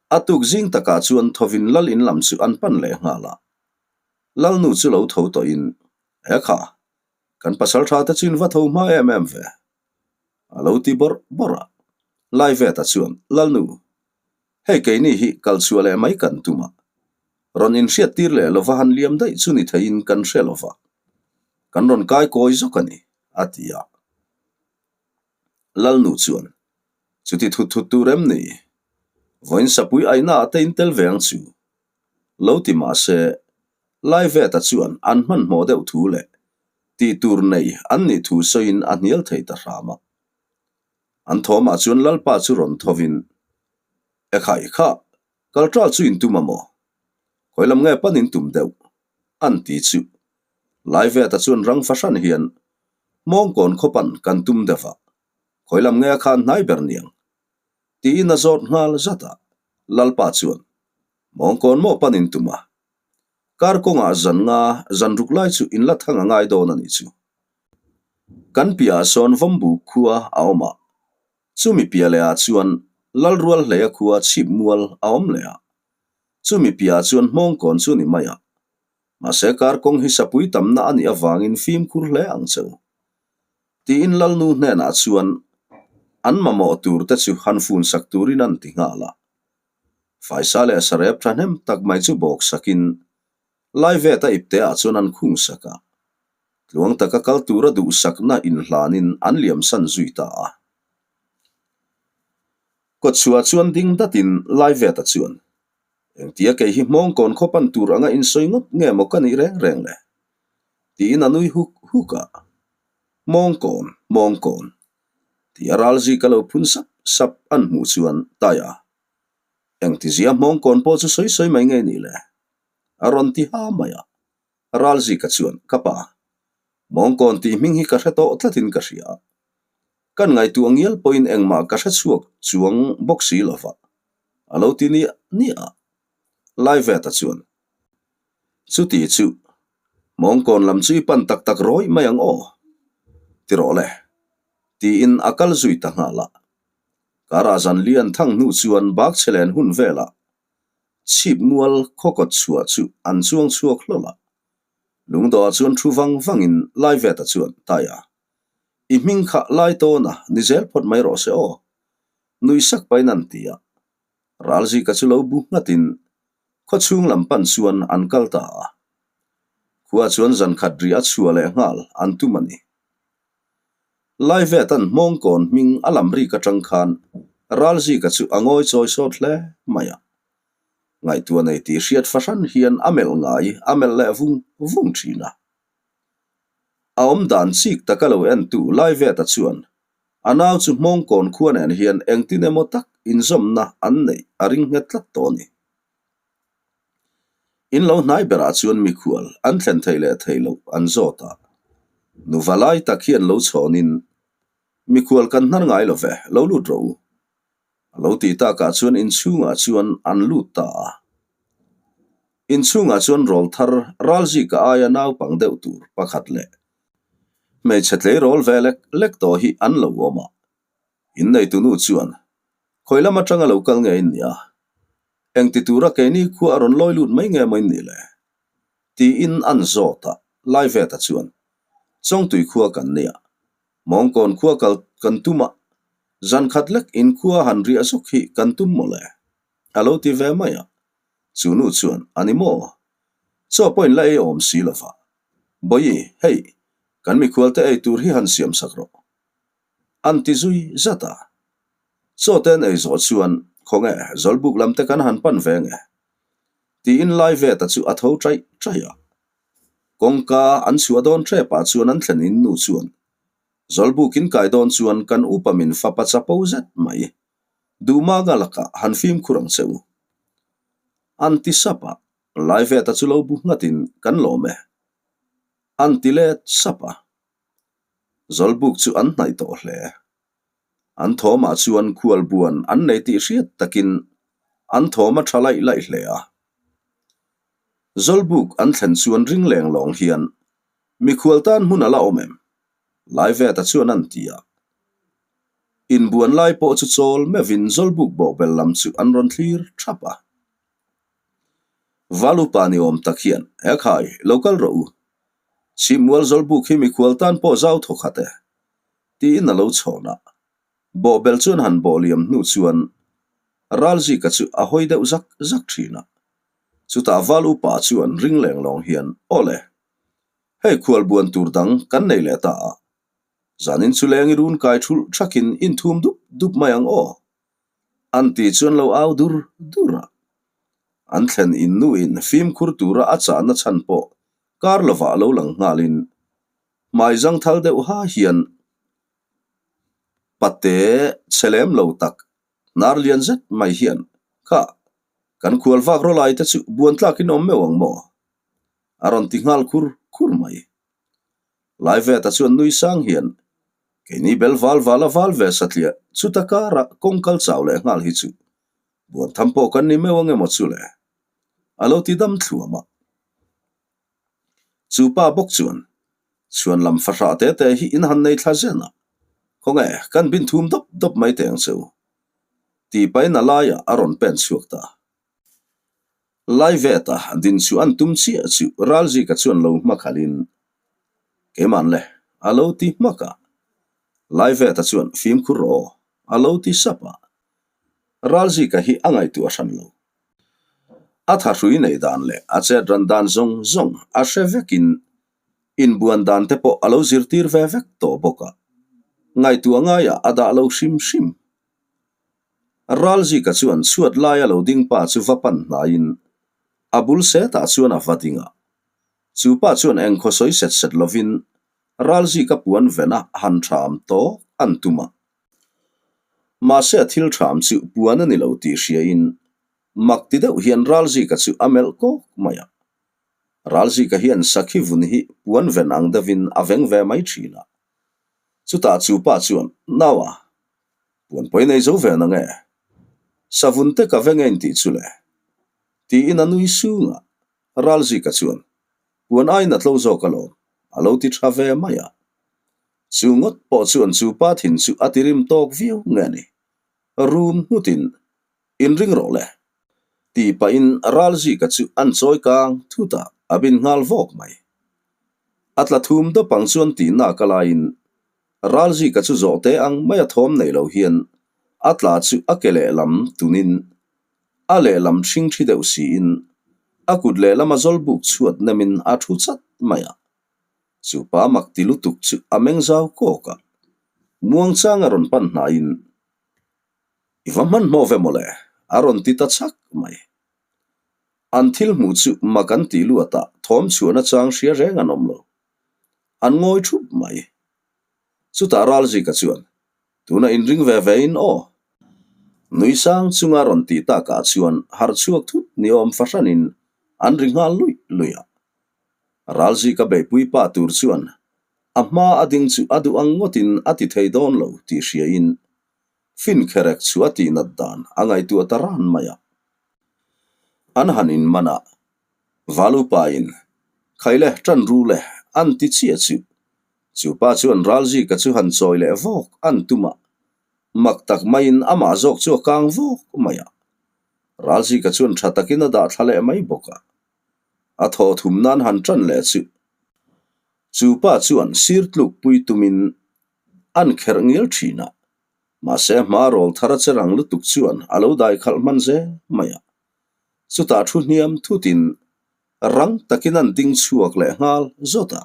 a tuk zing takah chuan thawvin lal in lam chu an pan leh nghal a. Lalnu chu lo tho tawhin, He kha, kan pasal tha te chu in va tho hma em em ve. A lo ti bawrh bawrh a. Laiveta chuan, Lalnu, hei keini hi kal chhuah leh mai kan tum a. Rawn inhriat tir leh lova han liam daih chu ni theiin kan hre lova. Kan rawn kai kawi zawk a ni, a ti a. Lalnu chuan, Chuti thut thut tur em ni? Vawiin sapui aina ah te in tel ve ang chu. Lo ti mah se, Laiveta chuan an hmanhmawh deuh thu leh tih tur nei an nih thu sawiin a hnial thei ta hram a. An thawmah chuan Lalpa chu rawn thovin, Ekhai kha, kalṭal chu in tum a maw? Khawi lam nge pan in tum deuh? an ti chu. Laiveta chuan rang fahran hian, Mawngkawn khawpan kan tum deuh a, khawi lam nge a khan hnai ber niang? tiin a zawt nghal zat a. Lalpa chuan, Mawngkawn maw pan in tum a? Kar kawngah zan nga zan ruk lai chu in la thang a ngai dawn a nih chu. Kan piahah sawn Vawmbuk khua a awm a, chumi piah leh ah chuan Lalrual hleia khua chhip mual a awm leh a, chumi piahah chuan Hmawngkawn chu ni mai a. Mahse kar kawng hi sapui tamna a nih avangin fimkhur hle ang che u. Tiin Lalnu hnenah chuan an mamawh tur te chu han funsak turin an ti nghal a. Faisa leh sarep thahnem tak mai chu bawk sakin Laiveta ipteah chuan an khung sak a, tluang taka kal tura duhsakna inhlanin an liamsan zui ta a. Kawtchhuah chuan ding datin Laiveta chuan, Engtia kei hi hmawngkawn khaw pan tur anga insawi ngawt nge maw ka nih reng reng le? tiin a nui huk huk a. Hmawngkawn, hmawngkawn. Ti a ralzi ka lo phun sap sap an hmuh chuan Taia, Engtizia hmawngkawn pawh chu sawi sawi mai ngei ni le? A rawn ti ha mai a. Ralzi ka chuan, Ka pa, hmawngkawn tih hming hi ka hre tawh tlatin ka hria a. Kan ngaihtuah ngial pawhin engmah ka hre chhuak chuang bawk si lo va, a lo ti niah niah a. Laiveta chuan, Chuti chu, Mawngkawn lam chu i pan tak tak rawih mai ang aw, ti rawh le, tiin a kal zui ta nghal a. Karah zan lian thang hnu chuan bak chhe len hun velah chhip mual khawkawt chhuah chu an chuang chhuak hlawlh a. Lungdawhah chuan thu vang vangin Laiveta chuan, Taia, i hming kha lai tawn a ni zel phawt mai rawh se aw, nui sak pahin an ti a. Ralzika chu lo bu nghatin khawchhung lam pan chuan an kal ta a. Khua chuan zan khat ri a chhuah leh nghal an tum a ni. Laivetan hmawngkawn hming a lam rik atang khan Ralzika chu a ngawi chawi sawt hle mai a. Ngaihtuah nei tih hriat fahran hian a melh ngai a melh leh vung vung thin a. A awm dan chik taka lo entu Laiveta chuan. A nau chu Hmawngkawn khua nen hian engtin emaw tak inzawmna an neih a ring nghet tlat tawh a ni. In lo hnai berah chuan mikhual an thlen theih leh theih loh an zawt a. Nuva lai tak hian lo chhawnin, Mikhual kan hnar ngai lo ve, lo lut rawh u. A lo tih takah chuan inchhungah chuan an lut ta a. Inchhungah chuan rawl thar Ralzika aia naupang deuh tur pakhat leh hmeichhe tleirawl ve lek lek tawh hi an lo awm a. Inneitu nu chuan, Khawi lam atanga lo kal nge in nia? Engti tura keini khua a rawn lawi lut mai nge maw in nih le? Tiin an zawt a, Laiveta chuan, Chawngtui khua kan nia, Mawngkawn khua kal kan tum a, zan khat lek in khua han riah zawk hi kan tum maw le? A lo ti ve mai a. Chu nu chuan, A ni maw? Chaw pawh in la ei awm si lo va. Bawihi, hei, kan mikhualte ei tur hi han siam sak rawh. An ti zui zat a. Chaw te an ei zawh chuan, Khawnge, Zawlbuk lam te kan han pan ve nge? Tiin Laiveta chu a tho chaih chaih a. Kawngka an chhuah dawn ṭepah chuan an thlen in nu chuan, Zawlbuk in kai dawn chuan kan upa min fapa chapo zet mai. Duhmanga lakah han fimkhur ang che u. An ti sap a, Laiveta chu lo bu nghatin kan lawm e. An ti let sap a. Zawlbuk chu an hnaih tawh hle. An thawmah chuan khual buan an nei tih hriat takin an thawm a tha laih laih hle a. Zawlbuk an thlen chuan ring leng lawng hian mikhual tan hmun a la awm em? Laiveta chuan an ti a. Inbuan lai pawh chu chawl meuhin Zawlbuk bawhbel lam chu an rawn thlir thap a. Valupa ni awm tak hian, Ekhai, lo kal rawh u. Chhimmual Zawlbuk hi mikhual tan pawh zau thaw khat e. Tiin a lo chhawn a. Bawhbel chuan han bawh liam hnu chuan Ralzika chu a hawi deuh zak zak thin a. Chutah Val upa chuan ring leng lawng hian, Aw le, hei khual buan tur dang kan nei leh ta a. Zanin chu leng i run kai thulh thakin inthum dup dup mai ang aw. An ti chuan lo au dur dur a. An thlen in nuin fimkhur tura a chahna chhan pawh kar lovah lo lang nghalin Hmai zangthal deuh ha hian pate chhe lem lo tak hnar lian zet mai hian kha kan khual vak rawlai te chu buan tlakin awm meuh ang maw? A rawn ti nghal khur khur mai. Laiveta chuan nui sang hian keini bel val val a val ve satliah chuta karah kawng kal chau leh nghal hi chu buan tham pawh kan ni meuh ang emaw chu le? A lo ti dam thluam a. Chu pa bawk chuan, Chhuan lam fahrah te te hi in han nei thla zen a, khawnge kan bin thum dawp dawp mai teh ang che u, tih pahin a laiah a rawn pen chhuak ta. Laiveta din chu an tum chiah chu Ralzika chuan lo hma khalhin, Keiman le, a lo ti hmak a. Laiveta chuan fimkhur rawh aw, a lo ti sap a. Ralzika hi a ngaihtuah hran lo. A thahrui neih dan leh a chet ran dan zawng zawng a hre vekin inbuan dan te pawh a lo zirtir ve vek tawh bawk a, ngaihtuah ngaiah a dah lo hrim hrim. Ralzika chuan chhuat laia lo ding pa chu va pan hnaiin a bul setah chuan a va ding a, chu pa chuan engkhaw sawi set set lovin Ralzika puan vena han ṭham tawk an tum a. Mahse a thil ṭham chu puan a ni lo tih hriain mak ti deuh hian Ralzika chu a melh kawk mai a. Ralzika hian sakhi vun hi puan ven ang deuhin a veng ve mai ṭhin a. Chutah chu pa chuan, Naua, puan pawi nei zo ve nang e. Savun te ka veng e intih chu le. Tiin a nui sung a. Ralzika chuan, Puan aiin a tlo zawk alawm, a lo ti ṭha ve mai a. Chu ngawt pawh chuan chu pa thin chu a tirim tawk viau nge ni? Rum nghutin, Inring rawh le. Tih pahin Ralzika chu an chawi kang thut a, a bin nghal vawk mai. A tla thum dawp ang chuan tih nak a laiin Ralzika chu zawh te ang mai a thawm nei lo hian a tla chu a ke lehlam tunin a lehlam hring thi deuh siin a kut lehlama zawlbuk chhuat nemin a thu chat mai a. Chu pa mak ti lutuk chu a meng zau kawk a, muangchang a rawn pan hnaiin, I va hmanhmawh ve mawle, a rawn ti ta chak mai. An thil hmuh chu mak an tih luat a, thawm chhuahna chang hria reng an awm lo. An ngawi thup mai. Chutah Ralzika chuan. Tuna inring ve ve in aw. Nui sang chunga rawn tih takah chuan harh chhuak thut ni awm fahranin an ri nghal luih luih a. Ralzika beihpui pa tur chuan a hma a ding chu a duh ang ngawtin a ti thei dawn lo tih hriain fin kherek chu a tihnat dan a ngaihtuah ta ran mai a. An han inman a, Valupain, Khaile, ṭan ru le, an ti chiah chu. Chu pa chuan Ralzika chu han chawi leh vawk an tum a, mak tak maiin amah zawk chu a kang vawk mai a. Ralzika chuan ṭha takin a dah thla leh mai bawk a. A thaw thum nan han ṭan leh chu. Chu pa chuan sir tlukpui tumin an kherh ngial ṭhin a, mahse a hma rawl thar a che rang lutuk chuan a lo dai khalh hman zel mai a. Chutah thu hniam thutin rang takin an ding chhuak leh nghal zawt a.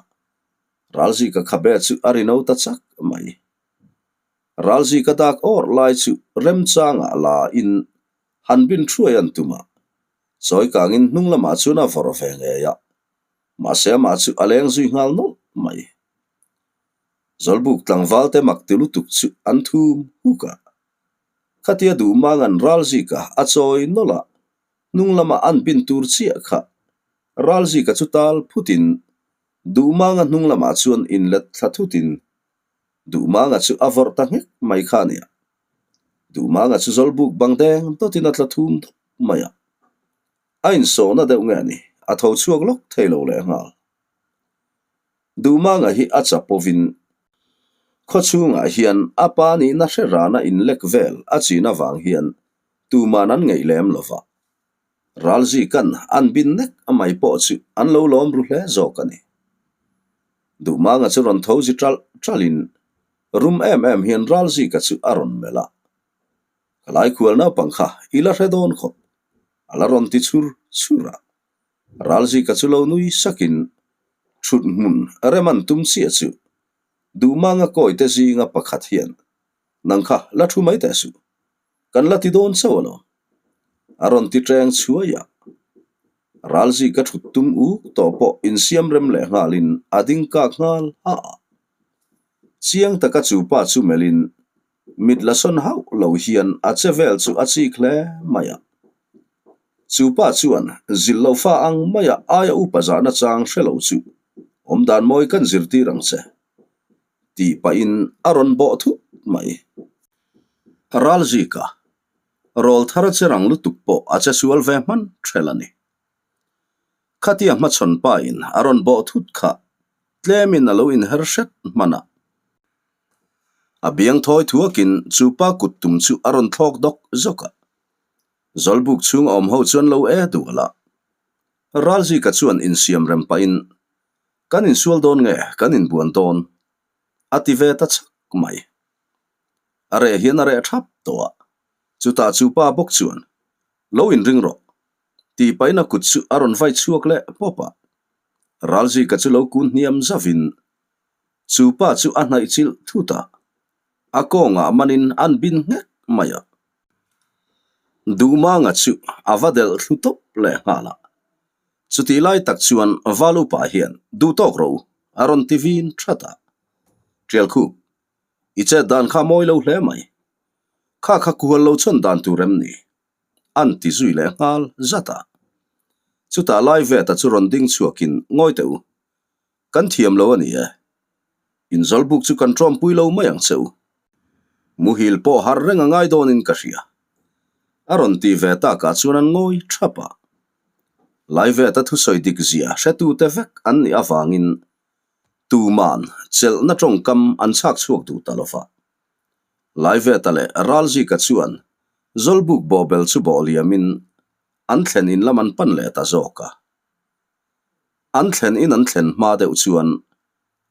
Ralzika khabe chu a ri no ta chak mai. Ralzika dak awrh lai chu remchangah la in han bin thuai an tum a, chawi kangin hnung lamah chuan a vawrh ve ngei a, mahse amah chu a leng zui nghal nawlh mai. Zawlbuk tlangval te mak ti lutuk chu an thum huk a. Khatia duh mang an Ralzika a chawi nawlh a, hnung lamah an bin tur chiah kha Ralzika chu tal phutin Duhmanga hnung lamah chuan inlet thla thutin Duhmanga chu a vawrh ta nghek mai kha a nia. Duhmanga chu zawlbuk bang deng dawtin a tla thum dawp mai a. A insawhna deuh nge a ni, a tho chhuak lawk thei lo leh nghal. Duhmanga hi a chapovin khaw chhungah hian a pa nihna hre rana inlek vel a chin avang hian tuman an ngeih lem lo va. Ralzikan an bin nek mai pawh chu an lo lawm ru hle zawk a ni. Duhmanga chu rawn tho zi ṭalh ṭalhin rum em em hian Ralzika chu a rawn melh a. Ka laikhual naupang kha i la hre dawn khawp, a la rawn ti chhur chhur a. Ralzika chu lo nui sakin ṭhut hmun rem an tum chiah chu Duhmanga kawite zinga pakhat hian nang kha la ṭhu mai teh suh. Kan la ti dawn chauh alawm. A rawn ti ṭeng chhuai a. Ralzika ṭhut tum uk tawh pawh insiam rem leh nghalin a ding kak nghal ha a. Chiang taka chu pa chu melhin mit la sawn hauh lo hian a che vel chu a chik hle mai a. Chu pa chuan zilh lo fa ang maia aia upa zahna chang hre lo chu awmdan mawi kan zirtir ang che tih pahin a rawn bawh thut mai. Ralzika, rawl thar che rang lutuk pawh a che sual ve hman ṭhel a ni. Khatia hmachhawn pain a rawn bawh thut kha tlemin a lo inher hret hman a. A biang thawi thuakin chu pa kut tum chu a rawn thlawk dawk zawk a. Zawlbuk chhung a awm ho chuan lo e dual a. Ralzika chuan insiam rem pahin, Kan insual dawn nge kan inbuan dawn? a ti ve ta chak mai. A reh hian a reh thap tawh a, chutah chu pa bawk chuan, Lo inring rawh, tih pahin a kut chu a rawn vai chhuak leh pawp a. Ralzika chu lo kun hniam zavin chu pa chu a hnaih chilh thut a, a kawngah manin an bin nghek mai a. Duhmanga chu a va delh thlu tawp leh nghal a. Chutih lai tak chuan Valupa hian duh tawk ro a rawn ti vin that a. Ṭialkhup, i chet dan kha mawi lo hle mai. Kha kha kual lo chhawn dan tur em ni? An ti zui leh nghal zat a. Chutah lai veta chu rawn ding chhuakin ngawi teh u. Kan thiam lo a ni e. Inzawlbuk chu kan ṭawmpui lo mai ang che u. Muhil pawh har reng a ngai dawnin ka hria. A rawn ti ve takah chuan an ngawi ṭhap a. Laiveta thusawi dik zia hretute vek an nih avangin tuman chelhna ṭawngkam an chhak chhuak duh ta lo va. Laiveta leh Ralzika chuan Zawlbuk bawhbel chu bawh liamin an thlen in lam an pan leh ta zawk a. An thlen in an thlen hma deuh chuan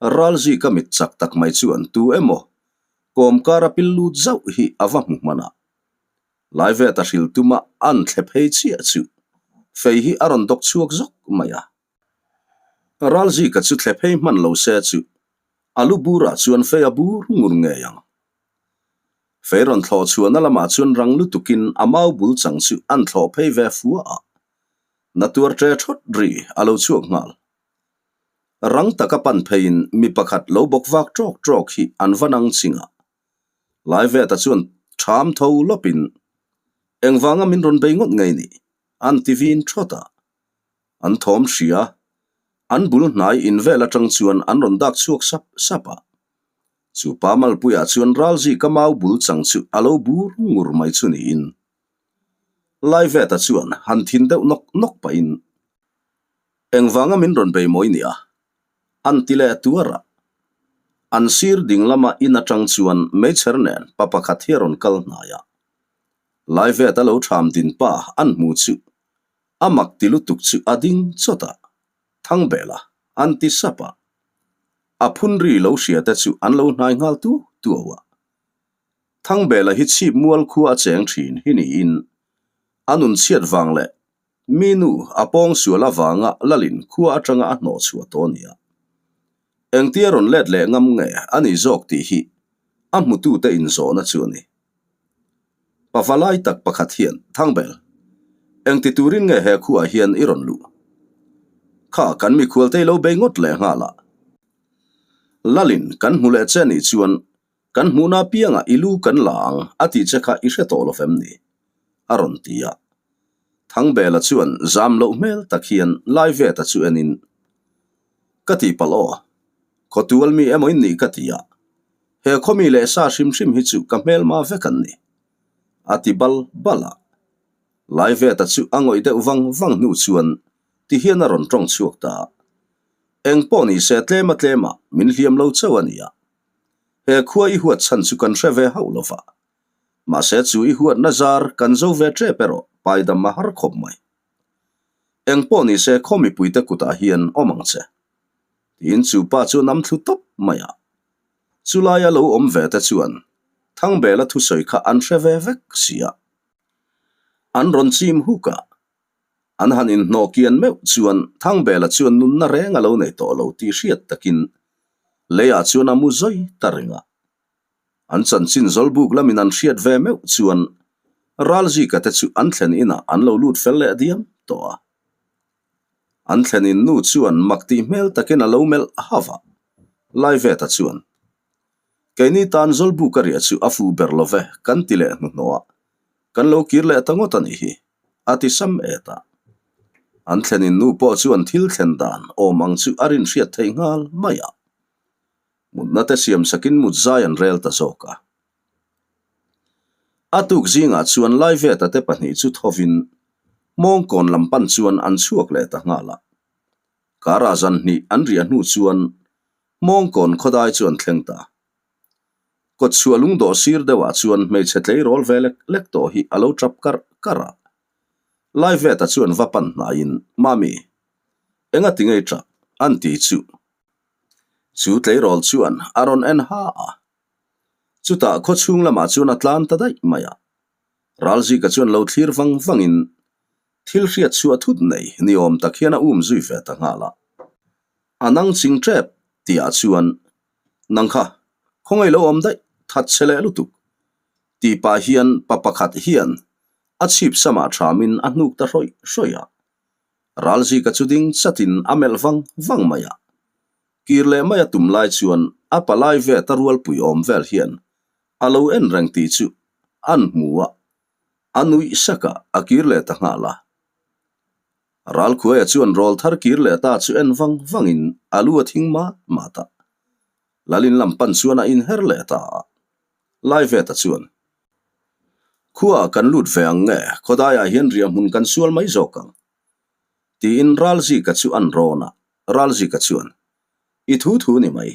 Ralzika mit chak tak mai chuan tu emaw kawmkar a pil lut zauh hi a va hmu hman a. Laiveta hrilh tuma an thle phei chiah chu fei hi a rawn dawk chhuak zawk mai a. Ralzika chu thle phei hman lo se chu a lu burah chuan fei a bur ngur ngei ang. Fei rawn thlawh chhuahna lamah chuan rang lutukin a mau bul chang chu an thlawh phei ve fua a. Na tuar ṭe ṭhawt ri a lo chhuak nghal. Rang taka pan pheiin mi pakhat lo bawk vak ṭawk ṭawk hi an va nang ching a. Laiveta chuan ṭham tho lawpin, Engvanga min rawn bei ngawt ngei ni? an ti vin ṭhawt a. An thawm hria, an bul hnai in vel aṭang chuan an rawn dak chhuak sap sap a. Chu pa malpuiah chuan Ralzika mau bul chang chu a lo bur ngur mai chu niin. Laiveta chuan han thin deuh nawk nawk pahin, Engvanga min rawn bei mawi nia? An ti leh tuar a. An sir ding lama in atang chuan meichher nen pa pakhat hi a rawn kal hnai a. Laiveta lo tham din pa an hmu chu a mak ti lutuk chu a ding chawt a, Thangbela an ti sap a. A phun ri lo hria te chu an lo hnai nghal tuau tuau a. Thangbela hi chhip mual khua a cheng thin hi niin a nun chhiat vang leh Mi nu a pawng sual avanga lalin khua atanga a hnawh chhuah tawh a nia. Engtia rawn let leh ngam nge a ni zawk tih hi a hmutute inzawhna chu a ni. Pava lai tak pakhat hian, Thangbel, engti turin nge he khuaah hian i rawn luh? Kha kan mikhualte i lo bei ngawt leh nghal a. Lalin kan hmu leh che nih chuan Kan hmuhna apiangah i lu kan la ang a tih che kha i hre tawh lo fem ni? a rawn ti a. Thangbela chuan zam loh hmel tak hian Laiveta chu enin, Ka tihpalh aw, khawtual mi emaw in nih ka ti a, he khaw mi leh sa hrim hrim hi chu ka hmelma vek an ni, a ti bal bal a. Laiveta chu a ngawih deuh vang vang hnu chuan ti hian a rawn tawng chhuak ta a, Eng pawh ni se tlema tlema min hliam lo chauh a nia. He khua i huat chhan chu kan hre ve hauh lo va. Mahse chu i huatna zar kan zo ve tep erawh paidam a har khawp mai. Eng pawh ni se khaw mipuite kutah hian awm ang che. Tiin chu pa chu nam thlu tawp mai a. Chulaia lo awm ve te chuan Thangbela thusawi kha an hre ve vek si a. An rawn chim huk a. An han inhnawh kian meuh chuan Thangbela chuan nunna reng a lo nei tawh lo tih hriat takin leiah chuan a mu zawi ta reng a. An chanchin Zawlbuk lamin an hriat ve meuh chuan Ralzika te chu an thlen inah an lo lut fel leh diam tawh a. An thlen in nu chuan mak tih hmel takin a lo melh hauh a, Laiveta chuan, Keini tan Zawlbuk a riah chu a fuh ber lo ve kan ti leh hnuhnawh a, kan lo kir leh ta ngawt a nih hi. A ti sam et a. An thlenin nu pawh chuan thil thlen dan awm ang chu a rin hriat theih nghal mai a. Mutna te siam sakin mut zai an rel ta zawk a. A tuk zingah chuan Laiveta te pahnih chu thovin Hmawngkawn lam pan chuan an chhuak leh ta nghal a. Kara zan hnih an riah hnu chuan Hmawngkawn khawdai chu an thleng ta. Kawtchhuah lungdawh sir deuhah chuan hmeichhe tleirawl ve lek lek tawh hi a lo tap karh karh a. Laiveta chuan va pan hnaiin, Mami, enga ti ngei tap? an ti chu. Chu tleirawl chuan a rawn en ha a. Chutah khawchhung lamah chuan a tlan ta daih mai a. Ralzika chuan lo thlir vang vangin thil hriat chhuah thut nei ni awm tak hian a um zui ve ta nghal a. A nang ching tep tihah chuan Nang kha, khawngaih lo awm daih, that che leh lutuk. Tih pah hian pa pakhat hian a chhip samah thamin a hnuk ta hrawih hrawih a. Ralzika chu ding chatin a melh vang vang mai a. Kir leh mai a tum lai chuan a palai ve ta rualpui awm vel hian a lo en reng tih chu an hmu a, a nuih sak a, a kir leh ta nghal a. Ralkhuaia chuan rawl thar kir leh ta chu en vang vangin a lu a thing mat mat a. Lalin lam pan chuan a inher leh ta a. Laiveta chuan, Khuaah kan lut ve ang nge, khawdaiah hian riahhmun kan sual mai zawk ang. Tiin Ralzika chu an rawn a, Ralzika chuan, I thu thu ni mai.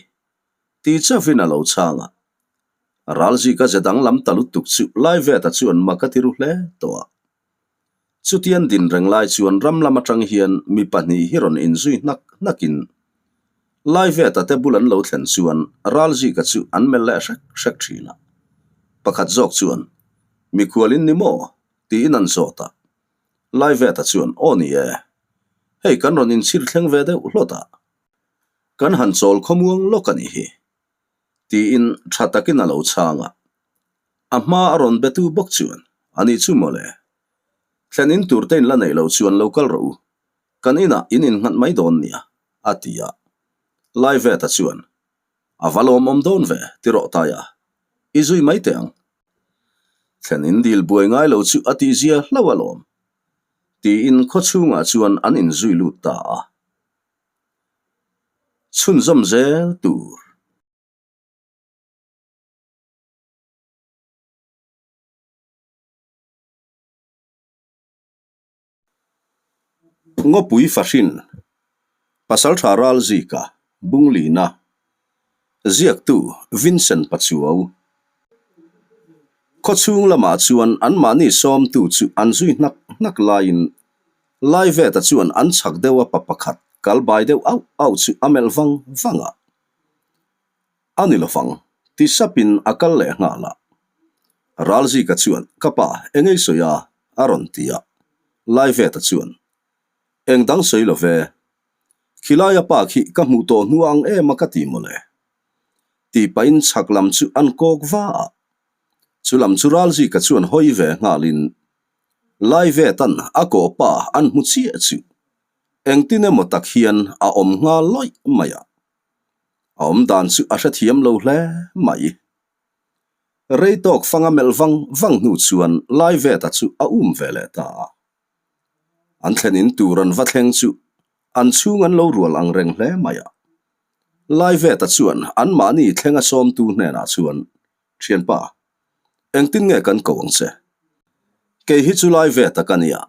Ti chauhin a lo chhang a. Ralzika ze danglam ta lutuk chu Laiveta chuan mak a ti ru hle tawh a. Chutian din reng lai chuan ram lam atang hian mi pahnih hi rawn inzui hnak hnakin Laiveta te bul an lo thlen chuan Ralzika chu an melh leh hrek hrek thin a. Pakhat zawk chuan, Mikhual in ni maw? tiin an zawt a. Laiveta chuan, Aw ni e. Hei kan rawn inchhir thleng ve deuh hlawt a. Kan han chawl khawmuang lawk a nih hi. Tiin tha takin a lo chhang a. A hma a rawn be tu bawk chuan, A nih chu mawle. Thlen in tur te in la neih loh chuan lo kal rawh u. Kan inah in innghat mai dawn nia, a ti a. Laiveta chuan, A va lawmawm dawn ve, ti rawh Taia. I zui mai teh ang. Thlen in dil buai ngai lo chu a tihzia hlauh alawm. Tiin khaw chhungah chuan an inzui lut ta a. Chhunzawm zel tur. Ngawpui Fahrin, Pasaltha Ralzika, Bunglina, Ziaktu Vincent Pachuau. Khawchhung lamah chuan anmahni sawmtu chu an zui hnak hnak laiin Laiveta chuan an chhak deuh a pa pakhat kal bai deuh auh auh chu a melh vang vang a. A ni lovang, ti sapin a kal leh nghal a. Ralzika chuan, Ka pa, eng ei sawi a? a rawn ti a. Laiveta chuan, Eng dang sawi lo ve. Khilaia pa khi ka hmuh tawh hnu ang em a ka ti mawle. Tih pahin chhak lam chu an kawk va a. Chu lam chu Ralzika chuan hawi ve nghalin, Laivetan a kawh pa an hmu chiah chu engtin emaw tak hian a awm nghal lawih mai a. A awm dan chu a hrethiam lo hle mai. Rei tawk fanga melh vang vang hnu chuan Laiveta chu a um ve leh ta a. An thlen in tur an va thleng chu an chhung an lo rual ang reng hle mai a. Laiveta chuan anmahni thlenga sawmtu hnenah chuan, Thianpa, engtin nge kan ko ang che? Kei hi chu Laiveta ka nia,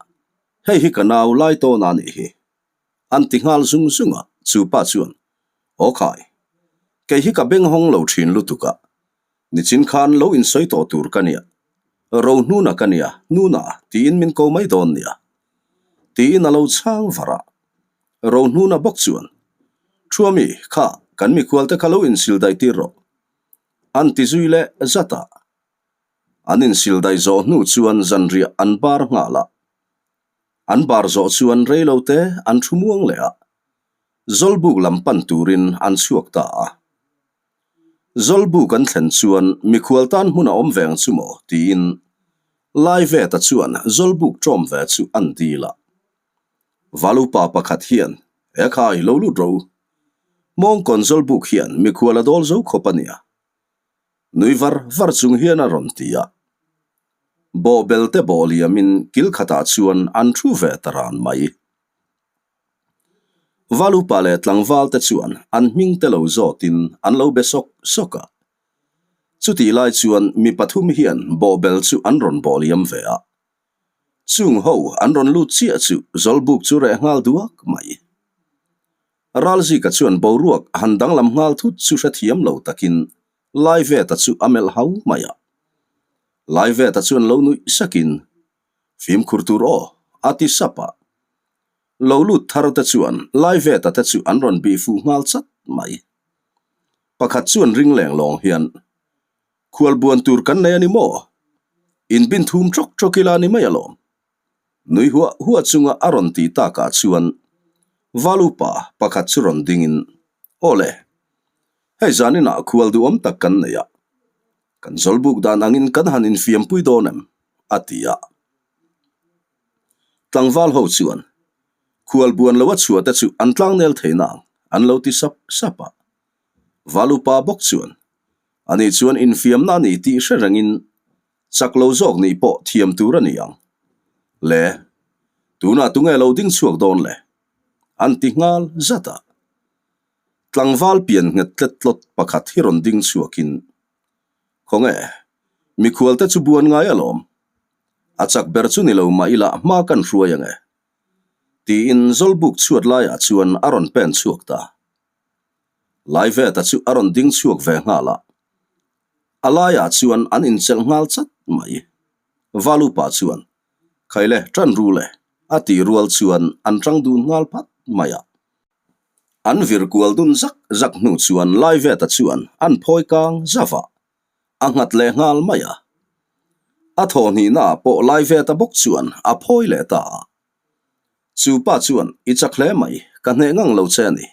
hei hi ka nau Laitawna a nih hi. An ti nghal zung zung a, chu pa chuan, Aw khai, kei hi ka beng hawng lo thin lutuk a, nichin khan lo insawi tawh tur ka nia, ro hnuna ka nia, hnuna tiin min ko mai dawn nia. Tiin a lo chhang var a. Ro hnuna bawk chuan, Thuami, kha, kan mikhual te kha lo insil daih tir rawh. An ti zui leh zat a. An insil daih zawh hnu chuan zanriah an bar nghal a. An bar zawh chuan reilo te an thu muang leh a, Zawlbuk lam pan turin an chhuak ta a. Zawlbuk an thlen chuan mikhual tan hmun a awm ve ang chu maw tiin Laiveta chuan Zawlbuk ṭawm ve chu an dil a. Valupa pakhat hian, E khai, lo lut rawh u. Mawngkawn Zawlbuk hian mikhual a dawl zo khawp a nia. Nui var var chung hian a rawn ti a. Bawhbel te bawh liamin kil khatah chuan an thu ve ta ran mai. Valupa leh tlangval te chuan an hming te lo zawtin an lo be sawk sawk a. Chutih lai chuan mi pathum hian bawhbel chu an rawn bawh liam ve a. Chung ho an rawn lut chiah chu Zawlbuk chu reh nghal duak mai. Ralzika chuan boruak han danglam nghal thut chu hrethiam lo takin Laiveta chu a melh hau mai a. Laiveta chuan lo nuih sakin, Fimkhur tur aw, a ti sap a. Lo lut thar te chuan Laiveta te chu an rawn bih fuh nghal chat mai. Pakhat chuan ring leng lawng hian, Khual buan tur kan nei a ni maw? Inbin thum ṭawk ṭawk ila ni mai alawm. Nui huah huah chunga a rawn tih takah chuan Valupa pakhat chu rawn dingin, Aw le, hei zaninah khual duhawm tak kan nei a, kan zawlbuk dan angin kan han infiampui dawn em? a ti a. Tlangval ho chuan khual buan lo a chhuah te chu an tlangnel thei nang an lo ti sap sap a. Valupa bawk chuan, Ani chuan infiamna a ni tih hre rengin Chak lo zawk nih pawh thiam tur a ni ang. Le, tunah tunge lo ding chhuak dawn le? An ti nghal zat a. Tlangval pian nghet tlet tlawt pakhat hi rawn ding chhuakin, Khawnge, mikhual te chu buan ngai alawm. A chak ber chu ni lo mah ila hma kan hruai ange. Tiin Zawlbuk chhuat laiah chuan a rawn pen chhuak ta. Laiveta chu a rawn ding chhuak ve nghal a. A laiah chuan an inchelh nghal chat mai. Valupa chuan, Khaile, ṭan ru le, a tih rual chuan an ṭang dun nghal phat mai a. An vir kual dun zak zak hnu chuan Laiveta chuan an phawi kang zauh a, a nghat leh nghal mai a. A thawhhnihnaah pawh Laiveta bawk chuan a phawi leh ta a. Chu pa chuan, I chak hle mai, ka hneh ngang lo che a ni,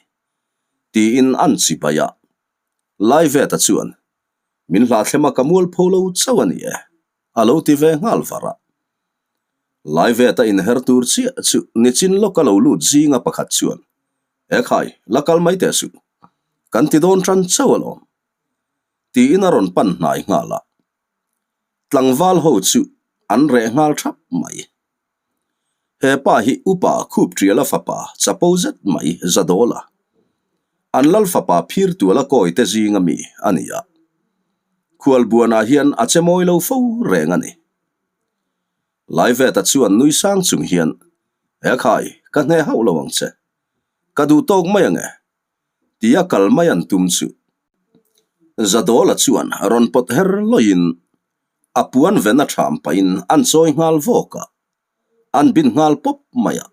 tiin an chibai a. Laiveta chuan, Min hlahthlem a ka mualpho lo chauh a ni e, a lo ti ve nghal var a. Laiveta inher tur chiah chu nichin lawka lo lut zinga pakhat chuan, E khai, la kal mai teh suh. Kan ti dawn tan chauh alawm. Tiin a rawn pan hnai nghal a. Tlangval ho chu an reh nghal thap mai. He pa hi upa khup tiala fapa chapo zet mai Zadawla. An lal fapa phir tuala kawi te zinga mi a ni a. Khualbuanah hian a che mawi lo fo reng a ni. Laiveta chuan nui sang chung hian, He khai, ka hne hauh lo ang che. Ka duh tawk mai ang e. Tia kal mai an tum chu. Zadawla chuan rawn pawt her lawiin a puan ven a ṭham pahin an chawi nghal vawk a, an bin nghal pawp mai a.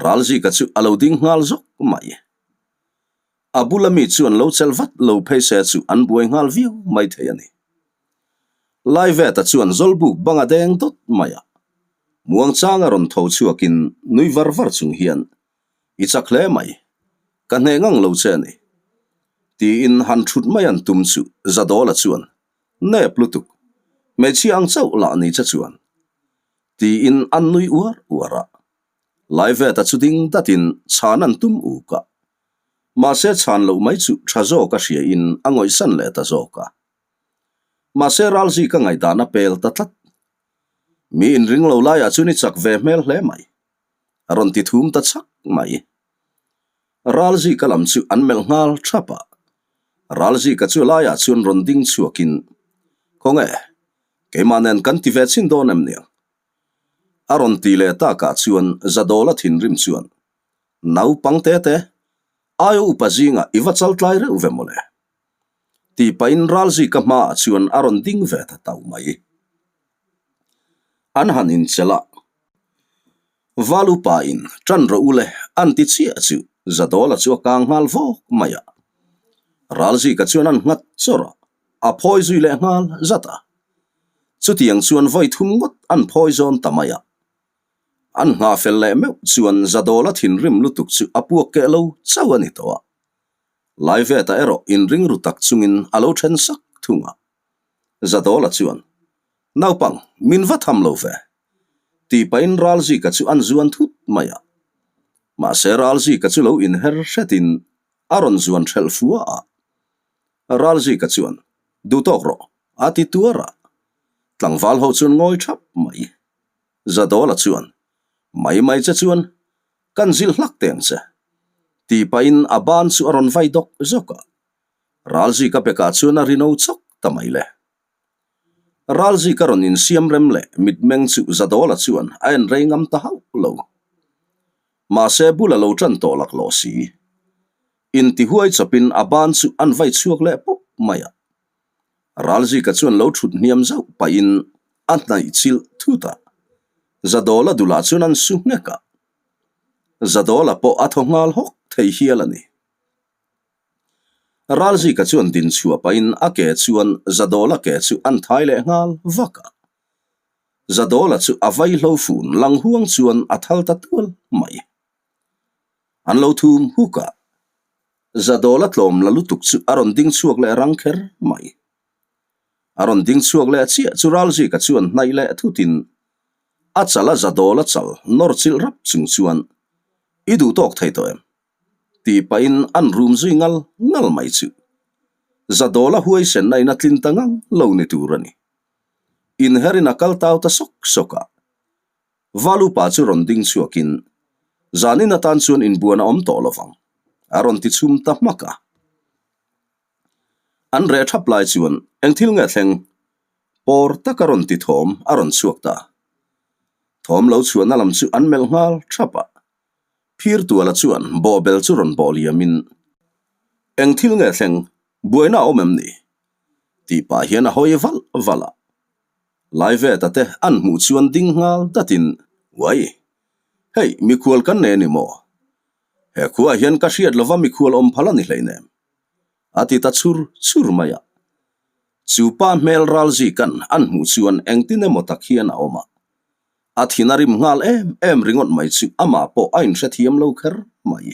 Ralzika chu a lo ding nghal zawk mai. A bula mi chuan lo chelh vat lo phei se chu an buai nghal viau mai thei a ni. Laiveta chuan Zawlbuk bang a deng dawt mai a, muangchanga rawn tho chhuakin nui var var chung hian I chak hle mai, ka hneh ngang lo che a ni. Tiin han thut mai an tum chu Zadawla chuan, Nep lutuk, hmeichhia ang chauh lah ni che chuan. Tiin an nui uar uar a. Laiveta chu ding datin chhan an tum uk a. Mahse chhan loh mai chu tha zawk a hria in a ngawihsan leh ta zawk a. Mahse Ralzi ka ngaihdan a pel ta tlat. Mi inring lo laiah chuan i chak ve hmel hle mai. A rawn ti thum ta chak mai. Ralzika lam chu an melh nghal thap a. Ralzika chu laiah chuan rawn ding chhuakin, Khawnge, keimah nen kan ti ve chhin dawn em niang? A rawn ti leh takah chuan Zadawla thinrim chuan, Naupang te te, aia upa zingah i va chal tlai reuh ve mawle. Tih pahin Ralzika hmaah chuan a rawn ding ve ta tau mai. An han inchelh a. Val upa in tan rawh u le an ti chiah chu Zadawla chu a kang nghal vawk mai a. Ralzika chuan an nghat chawrh a, a phawi zui leh nghal zat a. Chutiang chuan vawi thum ngawt an phawi zawn ta mai a. An nghah fel leh meuh chuan Zadawla thinrim lutuk chu a puak keh lo chauh a ni tawh a. Laiveta erawh inring ru tak chungin a lo then sak thung a. Zadawla chuan, Naupang, min va tham lo ve! Tih pahin Ralzika chu an zuan thut mai a. Mahse Ralzika chu lo inher hretin a rawn zuan hrelh fua a. Ralzika chuan, Duh tawk rawh, a ti tuar a. Tlangval ho chuan ngawi thap mai. Zadawla chuan, Mai mai che chuan kan zilh hlak teng che, tih pahin a ban chu a rawn vai dawk zawk a. Ralzika bekah chuan a rino chawk ta mai le. Ralzika rawn insiam rem leh mitmeng chu Zadawla chuan a en rei ngam ta hauh lo. Mahse bul a lo tan tawh laklawh si. Intihuai chawpin a ban chu an vai chhuak leh pawp mai a. Ralzika chuan lo thut hniam zauh pahin a hnaih chilh thut a. Zadawla dulah chuan an su nghek a. Zadawla pawh a thaw nghal hawk thei hial a ni. Ralzika chuan din chhuah pahin a ke chuan Zadawla ke chu an thai leh nghal vak a. Zadawla chu a vaihlo fun lang huang chuan a thal ta tual mai. An lo thum huk a, Zadawla tlawm la lutuk chu a rawn ding chhuak leh rang kher mai. A rawn ding chhuak leh chiah chu Ralzika chuan hnaih leh thutin a chal a Zadawla chal nawr chilh rap chung chuan, I duh tawk thei tawh em? Tih pahin an rum zui ngal ngal mai chu. Zadawla huaisenna in a tlin ta ngang lo ni tur a ni. Inherin a kal tau ta sawk sawk a. Valupa chu rawn ding chhuakin, Zanin atan chuan inbuan a awm tawh lo vang, a rawn ti chhum ta hmak a. An reh thap lai chuan eng thil nge thleng? Pawr taka rawn ti thawm a rawn chhuak ta. Thawm lo chhuahna lam chu an melh nghal thap a. Phirtuala chuan bawhbel chu rawn bawh liamin, Eng thil nge thleng? Buaina a awm em ni? Tih pah hian a hawi valh valh a. Laiveta te an hmuh chuan ding nghal datin, Uai! Hei, mikhual kan nei a ni maw? He khuaah hian ka hriat lova mikhual awm phal a ni hleinem. A ti ta chhur chhur mai a. Chu pa hmel ralzikan an hmuh chuan engtin emaw tak hian a awm a. A thin a rim nghal em em ringawt mai chu amah pawh a inhrethiam lo kher mai.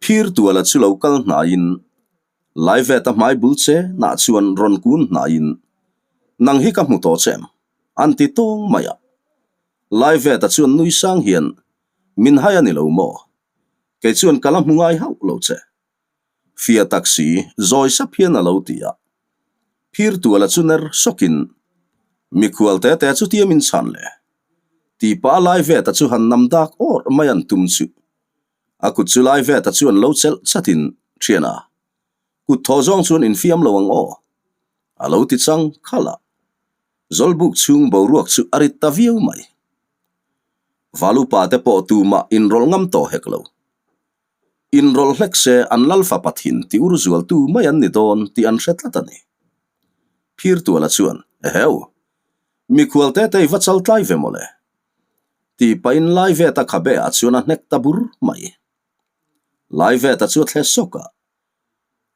Phir tuala chu lo kal hnaiin Laiveta hmai bul che nah chuan rawn kun hnaiin Nang hi ka hmu tawh che em? an ti tawng mai a. Laiveta chuan nui sang hian Min hai a ni lo maw? Kei chuan ka la hmu ngai hauh lo che. Fia tak si, zawi sap hian a lo ti a. Phirtuala chu ner sawkin, Mikhual te te chu tiam in chhan le. Tih pah a Laiveta chu han nam dak awrh mai an tum chu. A kut chu Laiveta chuan lo chelh chatin, Thiana, kut thaw zawng chuan infiam lo ang aw. A lo ti chang khalh a. Zawlbuk chhung boruak chu a rit ta viau mai. Valupa te pawh tumah inrawlh ngam tawh hek lo. Inrawlh hlek se an lal fapa thin ti ur zualtu mai an ni dawn tih an hre tlat a ni. Phirtuala chuan, Eheu! Mikhual te te i va chal tlai ve mawle. Tih pahin Laiveta khabe ah chuan a hnek ta bur mai. Laiveta chu a thle sawk a.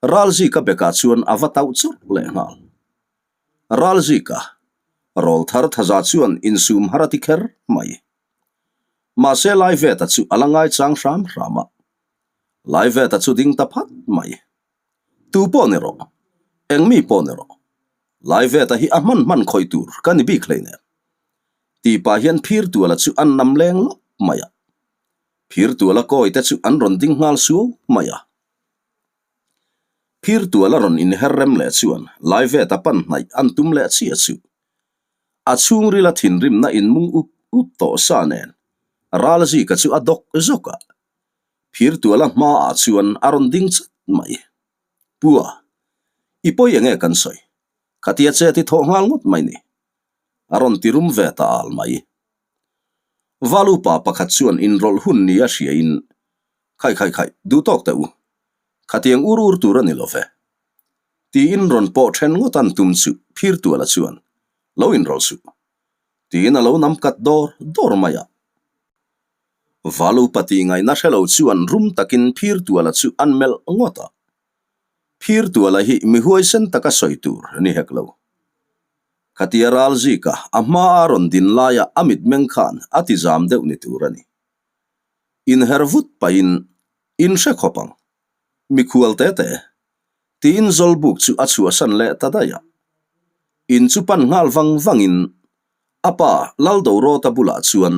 Ralzika bekah chuan a va tauh chawrh leh nghal. Ralzika, Rawlthar thaza chuan insum har a ti kher mai. Mahse Laiveta chu a la ngaichang hram hram a. Laiveta chu ding ta phat mai. Tu pawh ni rawh, eng mi pawh ni rawh, Laiveta hi a hman hman khawih tur ka ni bik hleinem. Tih pah hian Phirtuala chu an nam leng lawp mai a. Phirtuala kawi te chu an rawn ding nghal suau mai a. Phirtuala rawn inher rem leh chuan Laiveta pan hnaih an tum leh chiah chu. A chhungrila thinrimna inmung up up tawh sa nen Ralzika chu a dawk zawk a, Phirtuala hmaah chuan a rawn ding chat mai. Pua, i pawi enge kan sawi? Khatia chet i thawh nghal ngawt mai ni. A rawn ti rum ve ta al mai. Valupa pakhat chuan inrawlh hun ni a hriain, Khai khai khai, duh tawk teh u. Khatiang ur ur tur a ni lo ve. Tiin rawn pawh then ngawt an tum chu Phirtuala chuan, Lo inrawlh suh. Tiin a lo nam kat dawr dawr mai a. Valupa tih ngaihna hre lo chuan rum takin Phirtuala chu an melh ngawt a. Phirtuala hi mi huaisen taka sawi tur ni hek lo. Khatia ral zika a hmaa a rawn din laia a mitmeng khan a ti zam deuh ni tur a ni. Inher vut pahin in hre khawp ang. Mikhual te te, tiin Zawlbuk chu a chhuahsan leh ta daih a. In chu pan nghal vang vangin a pa Laldorawta bulah chuan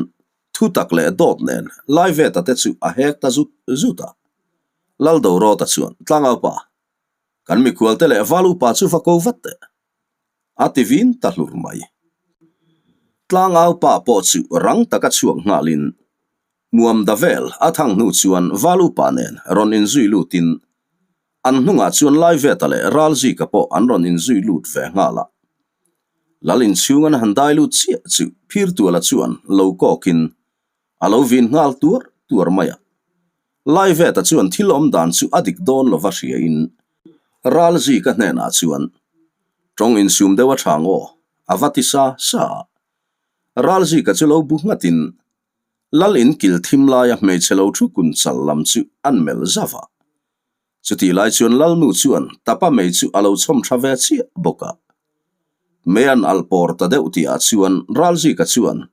thutak leh dawt nen Laiveta te chu a hek ta zut zut a. Laldorawta chuan, Tlangaupa, kan mikhual te leh val upa chu va ko vat teh. A ti vin ta hlur mai. Tlangaupa pawh chu rang taka chhuak nghalin Muamda vel a thang hnu chuan val upa nen rawn inzui lutin an hnungah chuan Laiveta leh Ralzika pawh an rawn inzui lut ve nghal a. Lal inchhung an han dai lut chiah chu Phirtuala chuan lo kawkin a lo vin nghal tuar tuar mai a. Laiveta chuan thil awm dan chu a dik dawn lova hriain Ralzika hnenah chuan tawng insum deuh a tha ngaw a va ti sa sa a. Ralzika chu lo bu nghatin Lal in kil thim laia hmeichhe lo thu kun chal lam chu an melh zauh a. Chutih lai chuan Lalnu chuan tapa mei chu a lo chhawm tha ve chiah bawk a. Mei an alh pawr ta deuh tihah chuan Ralzika chuan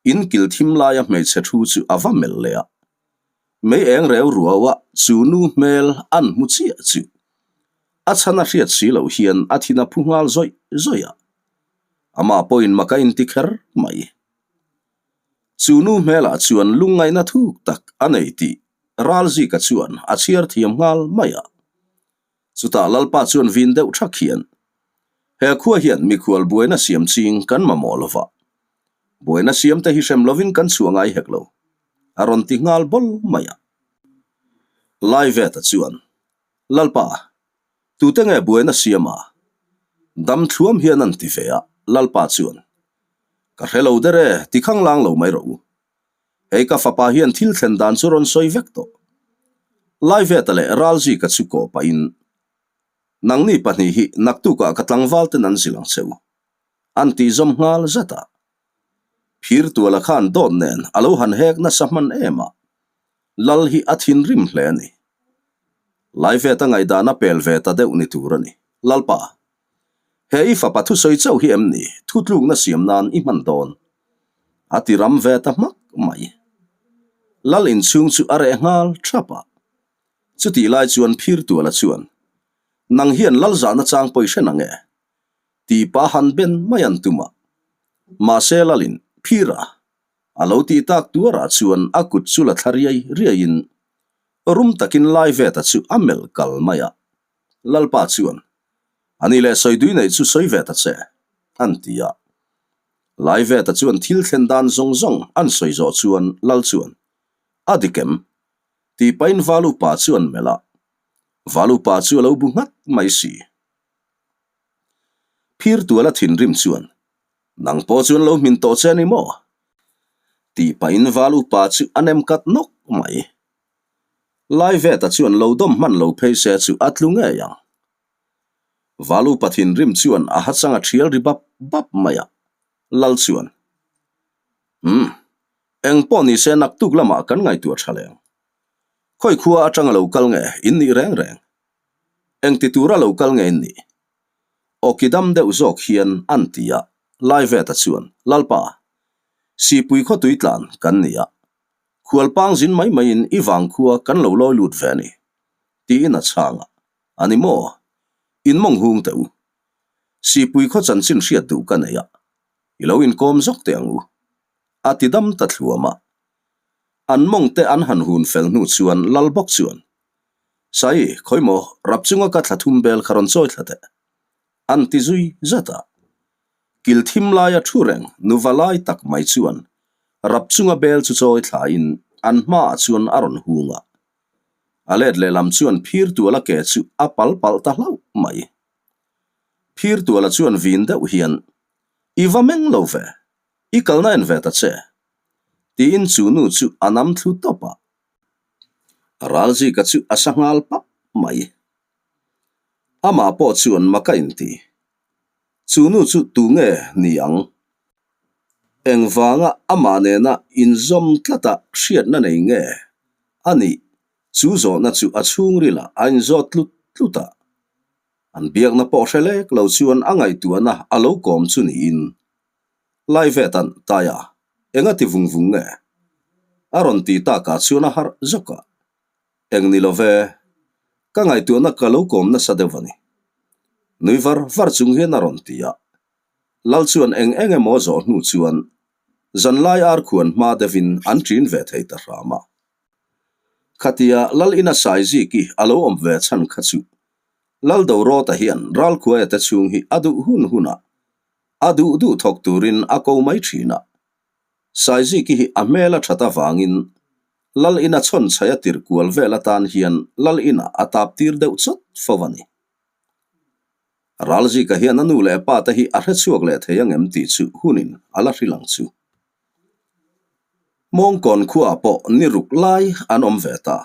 in kil thim laia hmeichhe thu chu a va melh leh a. Mei eng reu ruau a chu nu hmel an hmu chiah chu a chhan a hriat si loh hian a thin a phu nghal zawih zawih a. Amah pawhin mak a inti kher mai. Chu nu hmelah chuan lungngaihna thuk tak a nei tih Ralzika chuan a chhiar thiam nghal mai a. Chutah Lalpa chuan vin deuh thak hian, He khua hian mikhual buaina siam ching kan mamawh lo va, buaina siam te hi hrem lovin kan chhuah ngai hek lo, a rawn ti nghal bawl mai a. Laiveta chuan, Lalpa, tute nge buaina siam a? Dam thluam hian an ti ve a, Lalpa chuan, Ka hre lo der e, ti khanglang lo mai rawh u. Hei ka fapa hian thil thlen dan chu rawn sawi vek tawh. Laiveta leh Ralzika chu kawh pahin, Nangni pahnih hi naktukah ka tlangval ten an zil ang che u. An tih zawm nghal zat a. Phirtuala khan dawt nen a lo han hek nasa hman em a, Lal hi a thinrim hle a ni. Laiveta ngaihdan a pel ve ta deuh ni tur a ni. Lalpa, He i fapa thusawi chauh hi em ni thutlukna siam nan i hman dawn? A ti ram ve ta hmak mai. Lal inchhung chu a reh nghal thap a. Chutih lai chuan Phirtuala chuan, Nang hian lal zahna chang pawi hre nang e? Tih pa han ben mai an tum a. Mahse lalin, Phira! A lo tih tak tuarah chuan a kut chu la thla riai riaiin. Rum takin Laiveta chu a melh kal mai a. Lalpa chuan, A ni leh sawi dui neih chu sawi ve ta che, an ti a. Laiveta chuan thil thlen dan zawng zawng an sawi zawh chuan Lal chuan, A dik em? Tih pahin Valupa chu an melh a. Valupa chu a lo bu nghat mai si. Phir tuala thinrim chuan, Nang pawh chuan lo hmin tawh che a ni maw? Tih pahin val upa chu a nem kat nawk mai. Laiveta chuan lo dawm hman lo phei se chu a tlu ngei ang. Val upa thinrim chuan a hachang a thial ri bap bap mai a, Lal chuan, Umm, eng pawh ni se naktuk lamah kan ngaihtuah tha leng. Khawi khua atanga lo kal nge in nih reng reng? Engti tura lo kal nge in nih? Awki dam deuh zawk hian an ti a, Laiveta chuan, Lalpa, Sipui khawtui tlan kan ni a, khualpang zin mai maiin i vangkhua kan lo lawi lut ve a ni, tiin a chhang a, A ni maw? In mawng hung teh u. Sipui khaw chanchin hriat duh ka nei a, i lo inkawm zawk teh ang u, a ti dam ta thluam a. An mawng te an han hun fel hnu chuan Lal bawk chuan, Sai, khawi maw, rap chunga ka thla thum bel kha rawn chawi thla teh. An ti zui zat a. Kil thim laia thu reng nuva lai tak mai chuan rap chunga bel chu chawi thlain an hmaah chuan a rawn hung a. A let lehlam chuan phir tuala ke chu a pal palh ta hlauh mai. Phir tuala chuan vin deuh hian, I va meng lo ve, i kalna en ve ta che. Tiin chu nu chu a nam thlu tawp a. Ralzika chu a sa nghal pap mai. Amah pawh chuan mak a inti. Chu nu chu tu nge ni ang? Engvanga amah nena inzawm tlata hriatna nei nge a nih? Chu zawhna chu a chhungrilah a inzawt tlut tlut a. An biakna pawh hre lek lo chuan a ngaihtuahna a lo kawm chu niin Laivetan Taia, enga ti vung vung nge? A rawn ti takah chuan a harh zawk a. Eng ni lo ve, ka ngaihtuahna ka lo kawm nasa deuh a ni. Nui var var chung hian a rawn ti a. Lal chuan eng eng emaw zawh hnu chuan zanlai ar khuan hma deuhin an ṭin ve thei ta hram a. Khatia Lal ina Saiziki a lo awm ve chhan kha chu Lal Dorawta hian Ralkhuaia te chhung hi a duh hun hunah A duh duh thawk turin a ko mai thin a. Saiziki hi a hmel a that avangin Lal ina chhawn chhaih a tirh kual vel atan hian Lal inah a tap tir deuh chawt fo a ni. Ralzika hian a nu leh pa te hi a hre chhuak leh thei angem tih chu hunin a la hrilh ang chu. Mawngkawn khuaah pawh ni ruk lai an awm ve ta.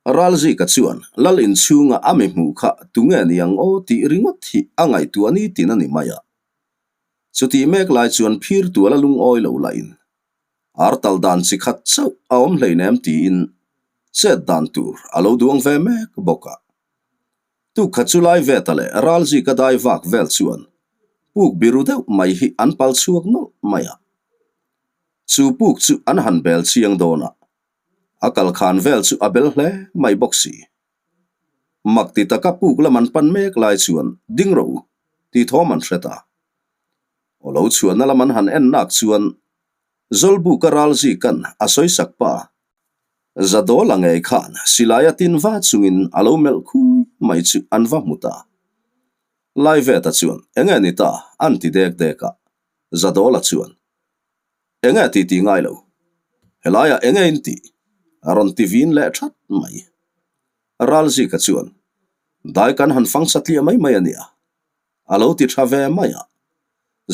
Ralzika chuan Lal inchhunga a mi hmuh kha tunge ni ang aw tih ringawt hi a ngaihtuah ni tin a ni mai a. Chutih mek lai chuan phir tual a lungawi lo lahin ar tal dan chi khat chauh a awm hleinem tiin chet dan tur a lo duang ve mek bawk a. Tukkhat chu lai ve ta leh Ralzika dai vak vel chuan puk biru deuh mai hi an pal chhuak nawlh mai a. Chu puk chu an han bel chiang dawn a. A kal khan vel chu a bel hle mai bawk si. Mak ti taka puk lam an pan mek lai chuan ding rawh u tih thawm an hre ta. Aw lo chhuahna lam an han en nak chuan Zawlbuka ral zikan a sawisak pa Zadawla ngei khan silai a tin va chungin a lo melh khui mai chu an va hmu ta. Laiveta chuan enge ni ta an ti dek dek a, Zadawla chuan Enge ti ti ngai lo? Helaiah enge in tih? A rawn ti vin leh that mai. Ralzika chuan, Dai kan han fang satliah mai mai a nia. A lo ti tha ve mai a.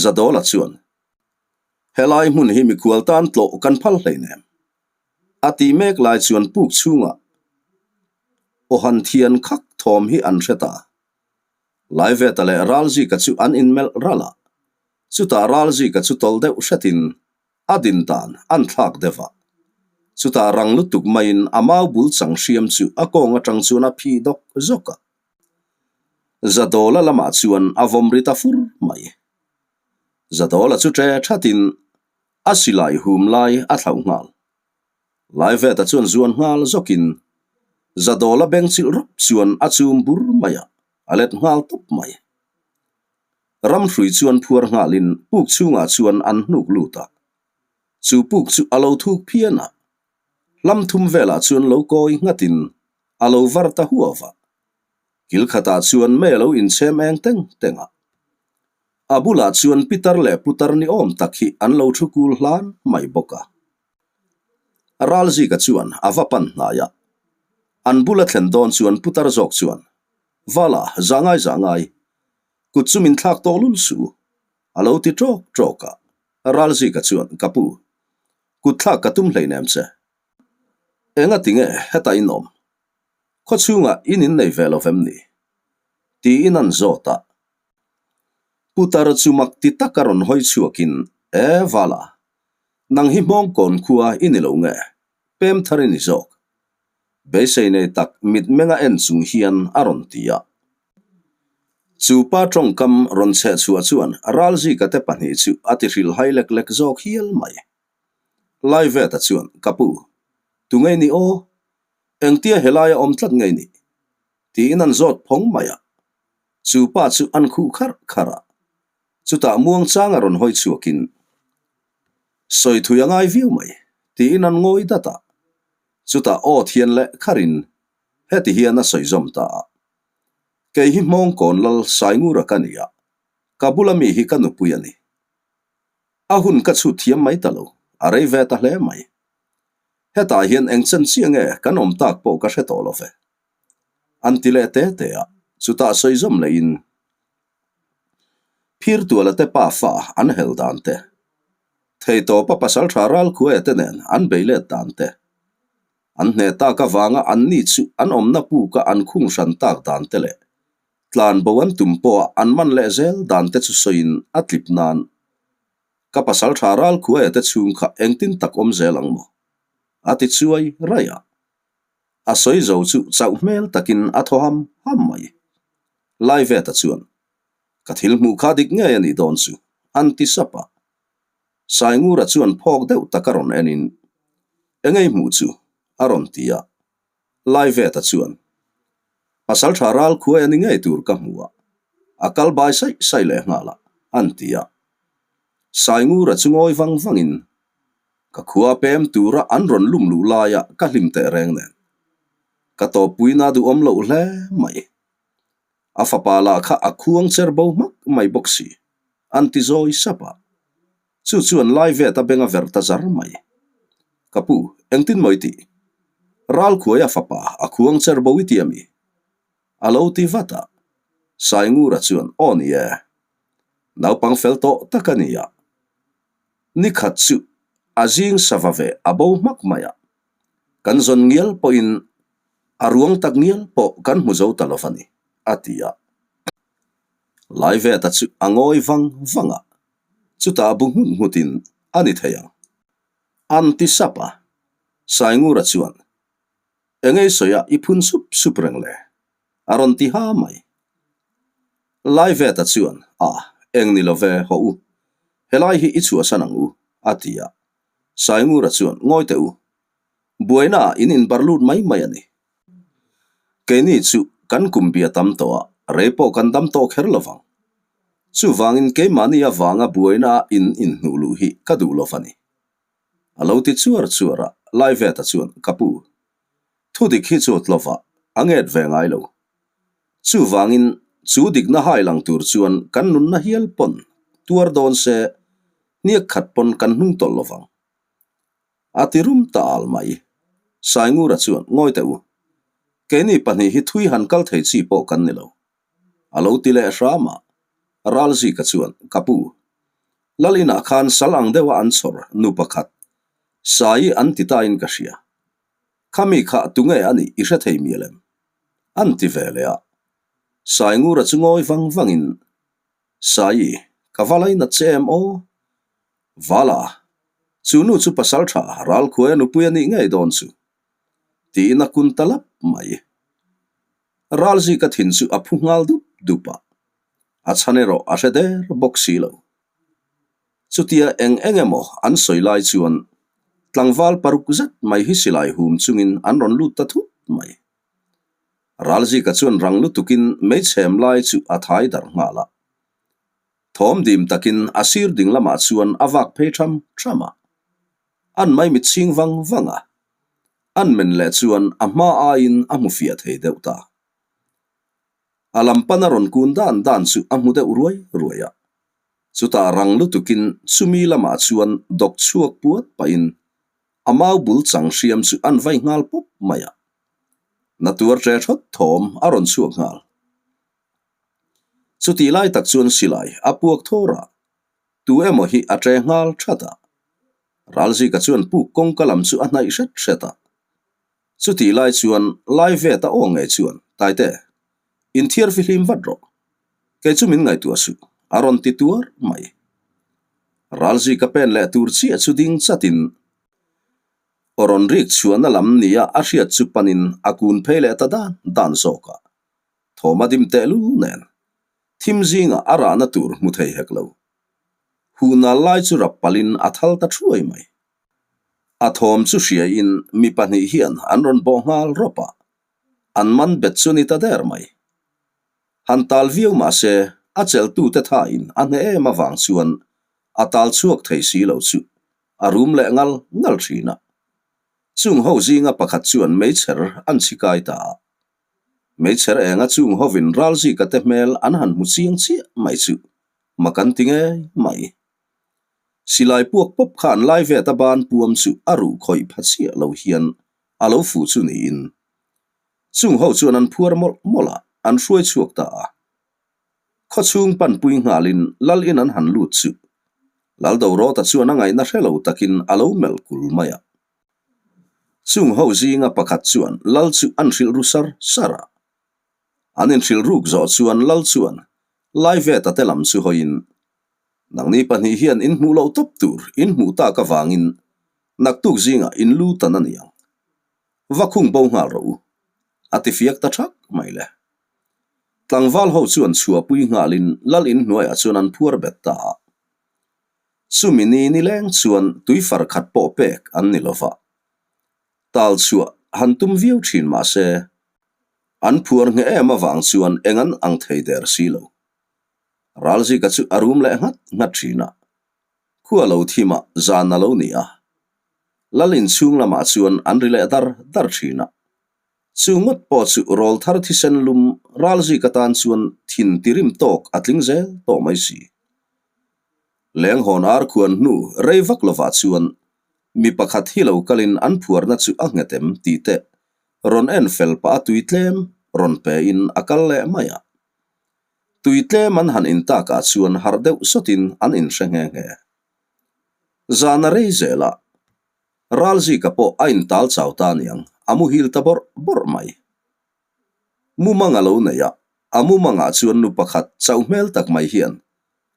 Zadawla chuan, Helai hmun hi mikhual tan tlawh kan phal hleinem. A tih mek lai chuan puk chhungah aw han thian khak thawm hi an hre ta. Laiveta leh Ralzika chu an inmelh ralh a. Chutah Ralzika chu tawlh deuh hretin a din dan an thlak deuh a. Chutah rang lutuk maiin a mau bul chang hriam chu a kawng atang chuan a phih dawk zawk a. Zadawla lamah chuan a vawm ri ta fur mai. Zadawla chu ṭe thatin a silai hum lai a thlauh nghal. Laiveta chuan zuan nghal zawkin Zadawla beng chilh rawp chuan a chum bur mai a, a let nghal tawp mai. Ramhrui chuan phuar nghalin puk chhungah chuan an hnuk lut a. Chu puk chu a lo thuk phian a. Hlam thum velah chuan lo kawi nghatin a lo var ta huau va. Kil khatah chuan mei a lo inchhem eng teng teng a. A bulah chuan pitar leh putar ni awm tak hi an lo thu kul hlan mai bawk a. Ralzika chuan a va pan hnai a. An bula thlen dawn chuan putar zawk chuan, Vala, zah ngai zah ngai. Kut chu min thlak tawh lul suh u, a lo ti ṭawk ṭawk a. Ralzika chuan, Ka pu, kut thlak ka tum hleinem che. Enga tinge hetah in awm? Khaw chhungah in innei ve lo vem ni? Tiin an zawt a. Putar chu mak ti taka rawn hawi chhuakin, E Vala, nang hi Hmawngkawn khua i ni lo nge? Pem thar i ni zawk. Beisei nei tak mitmenga en chung hian a rawn ti a. Chu pa tawngkam rawn chheh chhuah chuan Ralzika te pahnih chu a ti hrilhhai lek lek zawk hial mai. Laiveta chuan, Ka pu, tu ngei ni aw? Engtia helaia awm tlat ngei ni? Tiin an zawt phawng mai a. Chu pa chu an khuh kharh kharh a. Chutah muangchanga rawn hawi chhuakin, Sawi thui a ngai viau mai, tiin an ngawi dat a. Chutah aw thian leh kharin heti hian a sawi zawm ta a, Kei hi Hmawngkawn Lal Saingura ka ni a, ka bula mi hi ka nupui a ni. A hun ka chhut thiam mai ta lo, a rei ve ta hle mai. Hetah hian eng chen chiah nge kan awm tak pawh ka hre tawh lo ve. An ti leh te te a, chutah sawi zawm lehin Phirtuala te pa fa an hel dan te, Theitawpa pasaltha Ralkhuaia te nen an bei let dan te, an hneh tak avanga an ni chu an awmna puka an khung hran tak dan te leh tlanbo an tum pawha an man leh zel dan te chu sawiin a tlip nan ka pasaltha Ralkhuaia te chhung kha engtin tak awm zel ang maw? a ti chuai raih a. A sawi zo chu chauh hmel takin a thaw ham ham mai. Laiveta chuan, Ka thil hmuh kha dik ngei a nih dawn chu, an ti sap a. Saingura chuan phawk deuh tak a rawn enin, Engei hmuh chu? a rawn ti a. Laiveta chuan, Pasaltha ral khuai a ni ngei tur ka hmu a, a kal bai saih saih leh nghal a, an ti a. Saingura chu ngawi vang vangin, Ka khua pem tura an rawn lum luh laia ka hlim teh reng nen. Ka tawppuina duhawm loh hle mai. A fapa lah kha a khuang cher bo hmak mai bawk si, an ti zawi sap a. Chu chuan lai vet a beng a verh ta zar mai. Ka pu, engtin maw i tih? Ralkhuaia fapa a khuang cher bo i ti a mi? A lo ti vat a. Saingura chuan, Aw ni e. Naupang fel tawh tak a ni a. Ni khat chu a zing sava ve a bo hmak mai a, kan zawn ngial pawhin a ruang tak ngial pawh kan hmu zo ta lo va ni, a ti a. Laiveta chu a ngawi vang vang a, chutah bu nghut nghutin a ni thei ang. An ti sap a, Saingura chuan, Engei sawiah i phun sup sup reng le? A rawn ti ha mai. Laiveta chuan, A, eng ni lo ve, haw u. Helai hi i chhuahsan ang u, a ti a. Saingura chuan, Ngawi teh u. Buainaah in inbar lut mai mai a ni. Keini chu kan kum bia tam tawh a, rei pawh kan dam tawh kher lo vang. Chuvangin keimahni avanga buainaah in inhnuh luh hi ka duh lo va ni. A lo ti chuar chuar a, Laiveta chuan, Ka pu, Thudik hi chu tlawvah a nget ve ngai lo. Chuvangin chu dikna hai lang tur chuan kan nunna hial pawn tuar dawn se hniak khat pawn kan hnung tawlh lo vang. A ti rum ta al mai. Saingura chuan ngawi teh u. Keini pahnih hi thui han kal thei chi pawh kan ni lo. A lo ti leh hram a. Ralzika chuan, Ka pu, Lal inah khan sal ang deuha an chhawr nu pakhat Sai an ti tain ka hria. Khami kha tunge a nih i hre thei mial em? An ti ve leh a. Saingura chu ngawi vang vangin, Saii, ka va lainat che em aw? Vala, chu nu chu pasal tha Ralkhuaia nupui a nih ngei dawn chu. Tiin a kun ta lap mai. Ralzika thin chu a phu nghal dup dup a, a chhan erawh a hre der bawk si lo. Chutia eng eng emaw an sawi lai chuan tlangval paruk zet mai hi silai hum chungin an rawn lut ta thut mai. Ralzika chuan rang lutukin meichhem lai chu a thai darh nghal a. Thawm dim takin a sir ding lamah chuan a vak phei tham tham a. An mai mit chhing vang vang a. An men leh chuan a hma aiin a hmu fiah thei deuh ta. A lam pana rawn kun dan dan chu a hmu deuh ruai ruai a. Chutah rang lutukin chumi lamah chuan dawk chhuak puat pahin a mau bul chang hriam chu an vai nghal pawp mai a. Na tuar ṭe ṭhawt thawm a rawn chhuak nghal. Chutih lai tak chuan silai a puak thawr a, tu emaw hi a ṭe nghal ṭhat a. Ralzika chuan puk kawngka lam chu a hnaih hret hret a. Chutih lai chuan lai ve ta aw ngei chuan, Taite, inthiar fihlim vat rawh. Kei chu min ngaihtuah suh, a rawn ti tuar mai. Ralzika pen leh tur chiah chu ding chatin aw rawn rik chhuahna lam nia a hriat chu panin a kun phei leh ta dan dan zawk a. Thawm a dim tehlul nen thim zingah a rahna tur hmu thei hek lo. Huhnal lai chu rap palin a thal ta thuai mai. A thawm chu hriaiin mi pahnih hian an rawn bawh nghal rawp a, an man bet chu ni ta der mai. Han tal viau mah se a chelhtute thain a hneh em avang chuan a tal chhuak thei si lo chu a rum leh ngal ngal thin a. Chung ho zinga pakhat chuan meichher an chhi kai ta a. Meichher enga chung hovin ralzika te hmel an han hmu chiang chiah mai chu mak an ti ngei mai. Silai puak pawp khan lai vet a ban puam chu a ruh khawih pha chiah lo hian a lo fuh chu niin chung ho chuan an phuar mawlh mawlh a, an hruai chhuak ta a. Khawchhung panpui nghalin lal in an han lut chu Laldorawta chuan a ngaihna hre lo takin a lo melh kul mai a. Chung ho zinga pakhat chuan lal chu an hrilh ru sar sar a. An inhrilh ruk zawh chuan lal chuan Laiveta te lam chu hawiin, Nangni pahnih hian in hmuh loh tawp tur in hmuh tak avangin naktuk zingah in lu tan a ni ang. Va khung bo nghal rawh u, a ti fiak ta thak mai le. Tlangval ho chuan chhuahpui nghalin lal in hnuaiah chuan an phuar bet ta a. Chumi ni nileng chuan tui far khat pawh pek an ni lova. Tal chhuah han tum viau thin mah se, an phuar ngheh em avang chuan eng an ang thei der si lo. Ralzika chu a rum leh nghat nghat thin a. Khua lo thim a, zan a lo ni a. Lal inchhung lamah chuan an ri leh dar dar thin a. Chu ngawt pawh chu rawl thar thisen lum Ralzika tan chuan thin tirim tawk a tling zel tawh mai si. Lenghawn ar khuan hnu rei vak lovah chuan mi pakhat hi lo kalin an phuarna chu a nghet em tih te rawn en fel pah a tui tlem rawn pe in a kal leh mai a. Tui tlem an han in takah chuan harh deuh sawtin an inhre nghe nghe. Zan a rei zel a, Ralzika pawh a intal chau ta aniang, a muhil ta bawrh bawrh mai. Mumang a lo nei a, a mumangah chuan nu pakhat chauh hmel tak mai hian,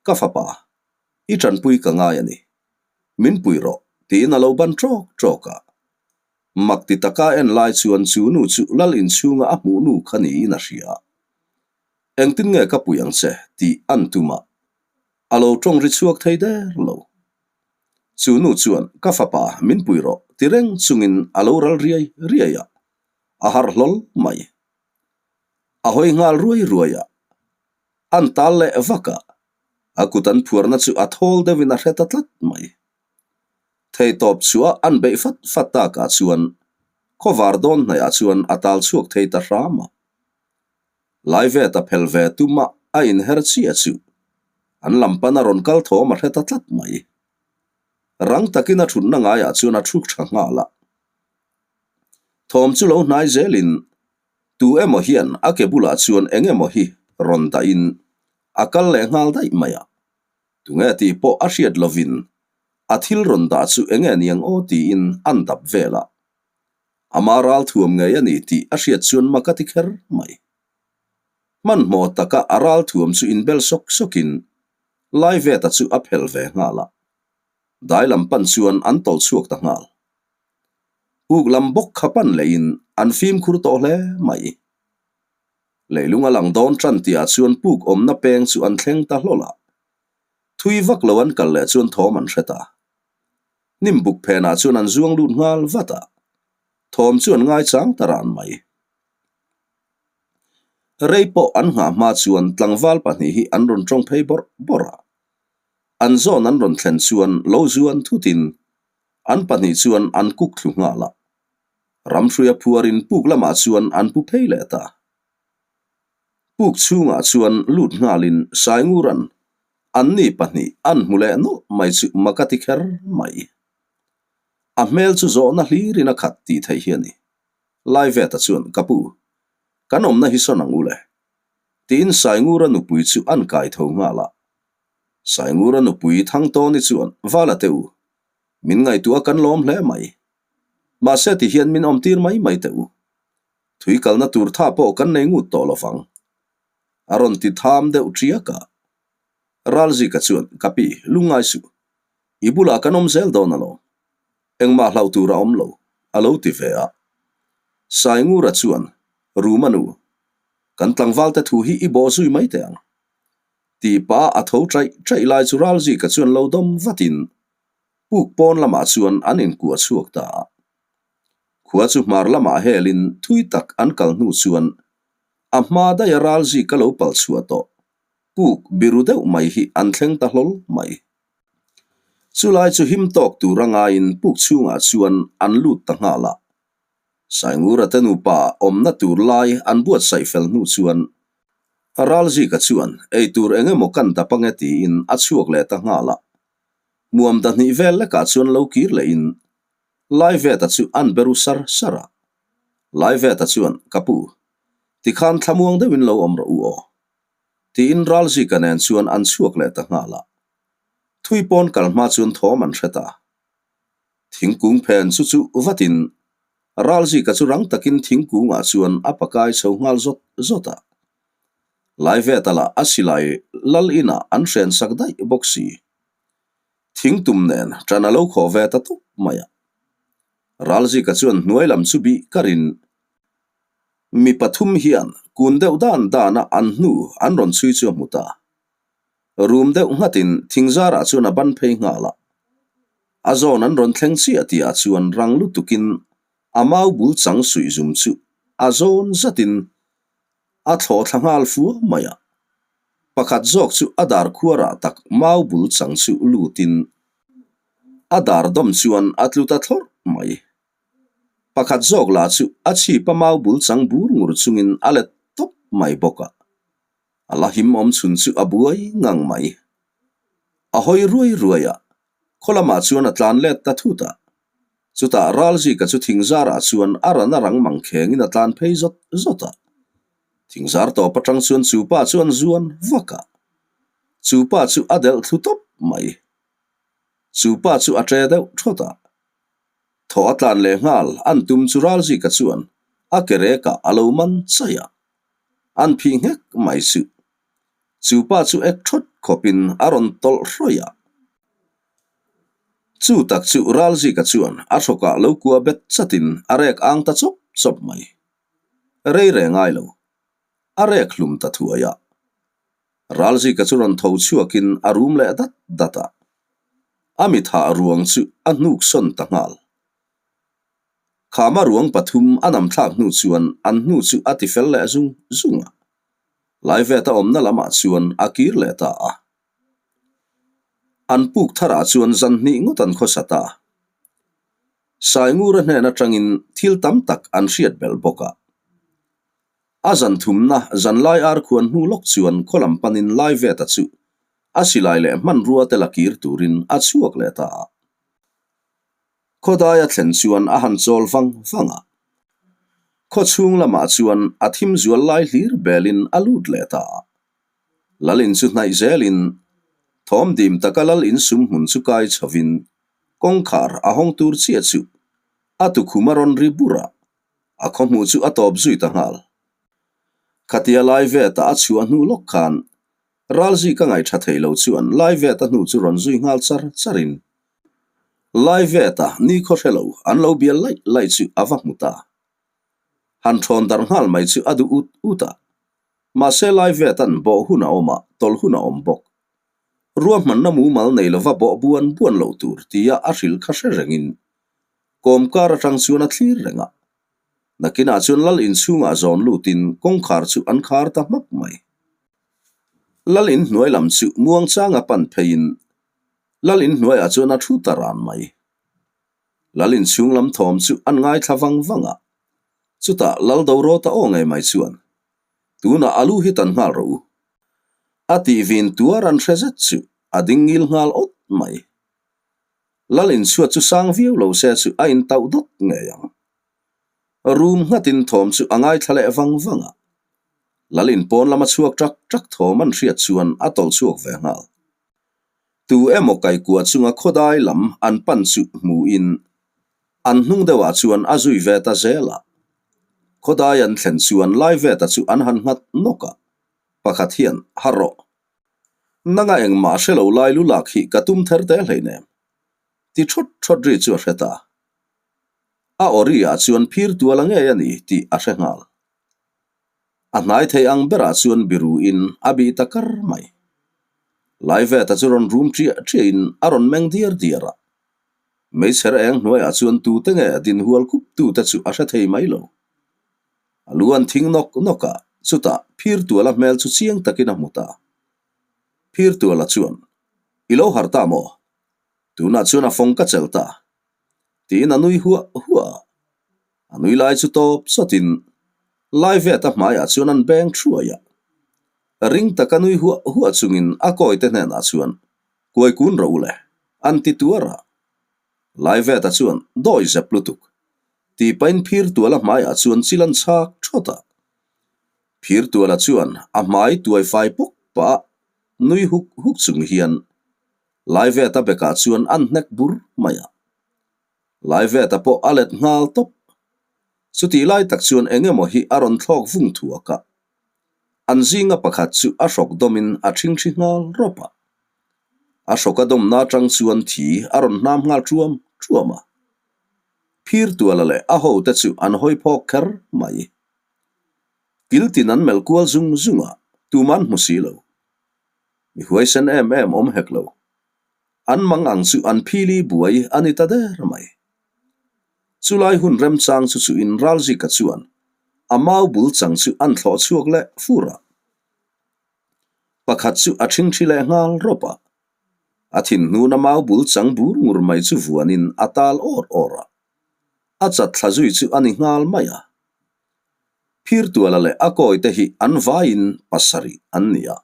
Ka fapa, i tanpui ka ngai a ni. Min pui rawh, tiin a lo ban ṭawk ṭawk a. Mak ti taka en lai chuan chu nu chu lal inchhunga a hmuh nu kha niin a hria. Engtin nge ka pui ang che tih an tum a, a lo ṭawng ri chhuak thei der lo. Chu nu chuan ka fapa min pui rawh ti reng chungin a lo ral riai riai a, a harh hlawl mai. A hawi nghal ruai ruai a, an tal leh vak a, a kut an phuarna chu a thawl deuhin a hre ta tlat mai. Theitawp chhuah an beih fat fat takah chuan khawvar dawn hnaihah chuan a tal chhuak thei ta hram a. Laiveta phel ve tumah a inher chiah chu an lam pana rawn kal thawm a hre ta tlat mai. Rang takin a thutna ngaiah chuan a thu tha nghal a. Thawm chu lo hnai zelin tu emaw hian a ke bulah chuan eng emaw hi rawn dahin a kal leh nghal daih mai a. Tunge tih pawh a hriat lovin a thil rawn dah chu enge niang aw tiin an dap vel a. Ama ral thuam ngei a ni tih a hriat chuan mak a ti kher mai. Hmanhmawh taka a ral thuam chu inbel sawk sawkin Laiveta chu a phel ve nghal a. Dai lam pan chuan an tawlh chhuak ta nghal. Puk lam bawk kha pan leiin an fimkhur tawh hle mai. Leilung a lang dawn tan tihah chuan puk awmna peng chu an thleng ta hlawl a. Thui vak lo an kal leh chuan thawm an hre ta. Hnim buk phenah chuan an zuang lut nghal vat a, thawm chu an ngaichang ta ran mai. Rei pawh an nghah hma chuan tlangval pahnih hi an rawn tawng phei bawrh bawrh a. An zawn an rawn thlen chuan lo zuan thutin an pahnih chuan an kuk thlu nghal a. Ramhruia phuarin puk lamah chuan an pu phei leh ta. Puk chhungah chuan lut nghalin Saingura'n anni pahnih an hmu leh nawlh mai chu mak a ti kher mai. A hmel chu zawhna hlirin a khat tih theih hi a ni. Laiveta chuan, Ka pu, kan awmna hi sawn ang u le. Tiin Saingura nupui chu an kai tho nghal a. Saingura nupui Thangtawni chuan, Vala te u, min ngaihtuah kan lawm hle mai. Mahse ti hian min awmtir mai mai teh u. Thui kalna tur tha pawh kan nei ngut tawh lo vang. A rawn ti tham deuh ṭiak a. Ralzika chuan, Ka pi, lungngai suh. I bulah kan awm zel dawn alawm. Engmah hlauh tur a awm lo, a lo ti ve a. Saingura chuan, Ruma nu, kan tlangvalte thu hi i bawh zui mai teh ang. Tih pah a tho ṭaih ṭaih lai chu Ralzika chuan lo dawm vatin puk pawn lamah chuan an inkuah chhuak ta a. Khua chu hmar lamah helin thui tak an kal hnu chuan a hma daiha Ralzika lo pal chhuah tawh puk biru deuh mai hi an thleng ta hlawl mai. Chulai chu him tawk tur a ngaiin puk chhungah chuan an lut ta nghal a. Saingura te nupa awmna tur lai an buatsaih fel hnu chuan Ralzika chuan ei tur eng emaw kan dap ange tiin a chhuak leh ta nghal a. Muam dahnih vel lekah chuan lo kir lehin Laiveta chu an be ru sar sar a. Laiveta chuan, Ka pu, tikhan thlamuang deuhin lo awm rawh u aw. Tiin Ralzika nen chuan an chhuak leh ta nghal a. Thui pawn kal hma chuan thawm an hre ta. Thingkung phen chu chu vatin Ralzika chu rang takin thingkungah chuan a pakai chho nghal zawt zawt a. Laiveta lah a silai lal inah an hren sak daih bawk si. Thingtum nen ṭan a lo khawh ve ta tawp mai a. Ralzika chuan hnuai lam chu bih karin mi pathum hian kun deuh dan dana an hnu an rawn chhui chu a hmu ta. Rum deuh nghatin thingzarah chuan a ban phei nghal a. A zawn an rawn thleng chiah tihah chuan rang lutukin a mau bul chang suih zum chu a zawn zatin a thlawh thla nghal fua mai a. Pakhat zawk chu a dar khuarah tak mau bul chang chu lutin a dar dawm chuan a tlu ta thlawrh mai. Pakhat zawk lah chu a chhip a mau bul chang bur ngur chungin a let tawp mai bawk a. A la him awm chhun chu a buai ngang mai. A hawi ruai ruai a, khaw lamah chuan a tlan let ta thut a. Chutah Ralzika chu thingzarah chuan a ran a rang mang khengin a tlan phei zawt zawt a. Thingzar tawp atang chuan chu pa chu an zuan vak a. Chu pa chu a delh thlu tawp mai. Chu pa chu a ṭe deuh thawt a. Thaw a tlan leh nghal an tum chu Ralzika chuan a ke rekah a lo man chaih a. An phih nghek mai suh. Chu pa chu ek thawt khawpin a rawn tawlh hrawih a. Chu tak chu Ralzika chuan a hrawkah lo kua bet chatin a rek ang ta chawp chawp mai. Rei reng ngai lo. A rek hlum ta thuai a. Ralzika chu rawn tho chhuakin a rum leh dat dat a. A mithah ruang chu a hnuk sawn ta nghal. Khama ruang pathum a nam thlak hnu chuan an hnu chu a ti fel leh zung zung a. Laiveta awmna lamah chuan a kir leh ta a. An puk tharah chuan zan hnih ngawt an khawsa ta. Saingura hnen atangin thil tam tak an hriat belh bawk a. A zan thumna zanlai ar khuan hnu lawk chuan khaw lam panin Laiveta chu a silai leh hmanrua te la kir turin a chhuak leh ta a. Khawdai a thlen chuan a han chawl vang vang a. Khaw chhung lamah chuan a thim zual lai hlir belin a lut leh ta a. Lal in chu hnaih zelin thawm dim taka lal in sum hmun chu kai chhovin kawngkhar a hawng tur chiah chu a tukhum a rawn ri bur a, a khaw hmuh chu a tawp zui ta nghal. Khatia lai veta a chhuah hnu lawk khan Ralzi ka ngaihṭha thei lo chuan Laiveta hnu chu rawn zui nghal char charin Laiveta nikhaw hre lo an lo bial laih laih chu a va hmu ta. Han ṭhawn darh nghal mai chu a duh ut ut a. Mahse Laiveta'n bawh hun a awm a, tawlh hun a awm bawk. Ruahmanna mumal nei lova bawh buan buan loh tur tia a hrilh kha hre rengin kawmkar aṭang chuan a thlir reng a. Nakinah chuan lal inchhungah zawn lutin kawngkhar chu an khar ta hmak mai. Lal in hnuai lam chu muangchanga pan pheiin Lal in hnuaiah chuan a thu ta ran mai. Lal inchhung lam thawm chu an ngaithla vang vang a. Chutah Lal Dorawta aw ngei mai chuan, Tunah a lu hi tan nghal rawh u. A tih vin tuar an hre zet chu a ding ngil nghal awt mai. Lal inchhuat chu sang viau lo se chu a intauh dawt ngei ang. Rum nghatin thawm chu a ngaithla leh vang vang a. Lal in pawn lama chhuak ṭak ṭak thawm an hriat chuan a tawlh chhuak ve nghal. Tu emaw kaikua chunga khawdai lam an pan chu hmuhin an hnung deuhah chuan a zui ve ta zel a. Khawdai an thlen chuan Laiveta chu an han nghat nawk a, pakhat hian, Harh rawh! Nanga engmah hre lo lai lu lak hi ka tum ther te hleinem. Ti thawt thawt ri chu a hre ta. A aw ri ah chuan phir tual a ngei a ni tih a hre nghal. A hnai thei ang berah chuan biru in a bih ta kar mai. Laiveta chu rawn rum ṭiah ṭiah in a rawn meng diar diar a. Meichher eng hnuaiah chuan tute nge dinhual khup tute chu a hre thei mai lo. A lu an thing nawk nawk a, chutah Phirtuala hmel chu chiang takin a hmu ta. Phirtuala chuan, I lo harh ta maw? Tunah chuan a fawng ka chelh ta. Tiin a nui huah huah a. A nui lai chu tawp sawtin Laiveta hmaiah chuan an beng thuai a. Ring taka nui huah huah chungin a kawite hnenah chuan, Kuai kun rawh u le, an ti tuar a. Laiveta chuan dawi zep lutuk tih pahin Phirtuala hmaiah chuan chil an chhak thawt a. Phirtuala chuan a hmai tuai fai pawk pah a nui huk huk chung hian Laiveta bekah chuan an hnek bur mai a. Laiveta pawh a let nghal tawp. Chutih lai tak chuan eng emaw hi a rawn thlawk vung thuak a. An zinga pakhat chu a hrawk dawmin a ṭhingṭhi nghal rawp a. A hrawk a dawmna aṭang chuan thi a rawn hnam nghal ṭuam ṭuam a. Phirtuala leh a hote chu an hawi phawk kher mai. Kiltin an melh kual zung zung a, tuman hmu si lo. Mi huaisen em em awm hek lo. An mang ang chu an phili buai a ni ta der mai. Chulai hun remchang chu chuin Ralzika chuan a mau bul chang chu an thlawh chhuak leh fur a. Pakhat chu a ṭhingṭhi leh nghal rawp a. A thinhnuna mau bul chang bur ngur mai chu vuanin a tal awr awr a. A chat thla zui chu a ni nghal mai a. Phirtuala leh a kawite hi an vaiin pasarih an ni a.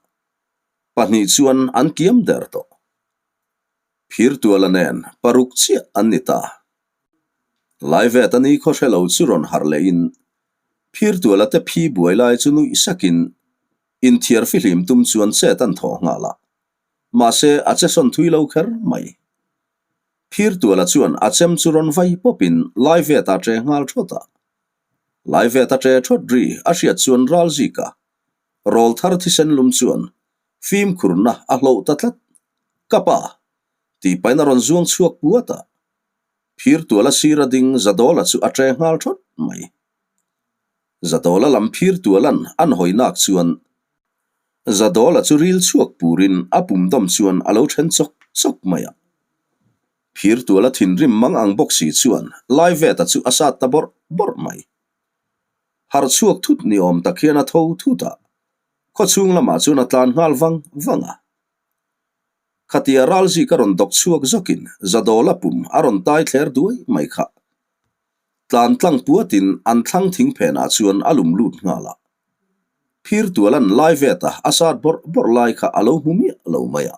Pahnih chuan an kiam der tawh. Phirtuala nen paruk chiah an ni ta. Laivet a ni khaw hre lo chu rawn harh lehin Phirtuala te phi buai lai chu nuih sakin inthiar fihlim tum chuan chet an thawh nghal a. Mahse a che sawn thui lo kher mai. Phirtuala chuan a chem chu rawn vai pawpin Laiveta a ṭe nghal thawt a. Laiveta ṭe thawt ri a hriat chuan Ralzika rawl thar thisen lum chuan fimkhurna a hloh ta tlat. Ka pa! tih pahin a rawn zuang chhuak puat a. Phirtuala sira ding Zadawla chu a ṭe nghal thawt mai. Zadawla lam Phirtualan an hawi nak chuan Zadawla chu ril chhuak purin a pum dawm chuan a lo then chawk chawk mai a. Phirtuala thinrim mang ang bawk si chuan Laiveta chu a sat ta bawrh bawrh mai. Harh chhuak thut ni awm tak hian a tho thut a, khawchhung lamah chuan a tlan nghal vang vang a. Khatia Ralzik a rawn dawk chhuak zawkin Zadawla pum a rawn tai thler duai mai kha. Tlan tlang puatin an thlang thing phenah chuan a lum lut nghal a. Phirtualan lai veta a sat bawrh bawrh lai kha a lo hmu miah lo mai a.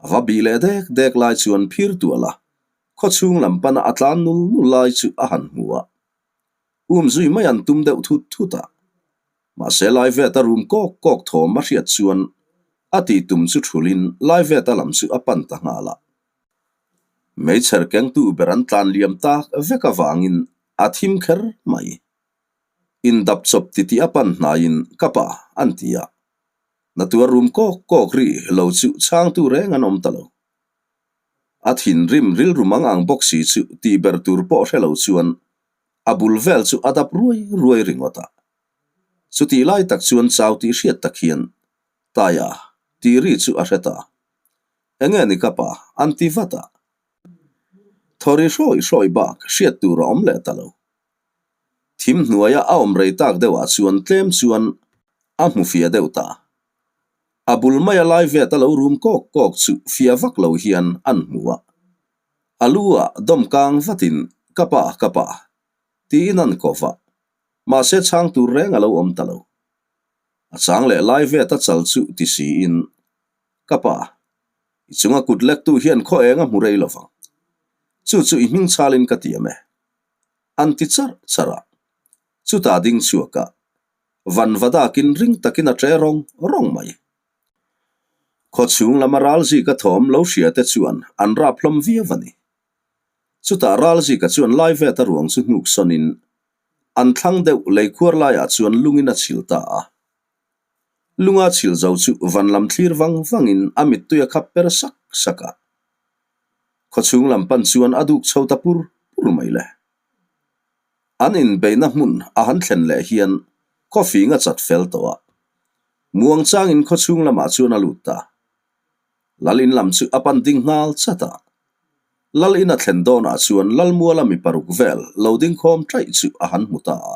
A va bih leh dek dek lai chuan Phirtuala khawchhung lam pana a tlan nul nul lai chu a han hmu a. Um zui mai an tum deuh thut thut a. Mahse Laiveta rum kawk kawk thawm a hriat chuan a tih tum chu thulin Laiveta lam chu a pan ta nghal a. Meichher kengtu ber an tlan liam tak vek avangin a thim kher mai. Indap chawp titih a pan hnaiin ka pa an ti a. Natuar rum kawk kawk ri lo chu chhangtu reng an awm ta lo. A thinrim rilru mang ang bawk si chu tih ber tur pawh hre lo chuan a bul vel chu a dap ruai ruai ringawt a. Chutih lai tak chuan chau tih hriat tak hian Taia tih ri chu a hre ta. Enge ni ka pa? an ti vat a. Thaw ri hrawi hrawi bak hriat tur a awm leh ta lo. Thim hnuaia a awm rei tak deuhah chuan tlem chuan a hmu fiah deuh ta. A bul maia lai vet a lo rum kawk kawk chu fiah vak lo hian an hmu a. A lu ah dawm kang vatin, Ka pa, ka pa, tiin an ko va. Mahse chhang tur reng a lo awm ta lo. A chang leh lai vet a chal chu ti siin, Ka pa, i chunga kut lektu hian khaw eng a hmu rei lo vang. Chu chu i hming chhalin ka tiam e. An ti charh charh a. Chutah ding chhuak a, van va dakin ring takin a ṭe rawng rawng mai. Khaw chhung lama Ralzika thawm lo hria te chuan an rap hlawm viau a ni. Chutah Ralzika chuan Laiveta ruang chu hnuk sawnin an thlang deuh leikhuar laiah chuan lungin a chhil ta a. Lunga chhil zo chu van lam thlir vang vangin a mittui a khap per sak sak a. Khaw chhung lam pan chuan a duk chho ta pur pur mai le. An inbeihna hmun a han thlen leh hian coffee nga chat fel tawh a. Muang changin khaw chhung lamah chuan a lut ta. Lal in lam chu a pan ding nghal chat a. Lal in a thlen dawnah chuan Lalmuala mi paruk vel lo ding khawm ṭaih chu a han hmu ta a.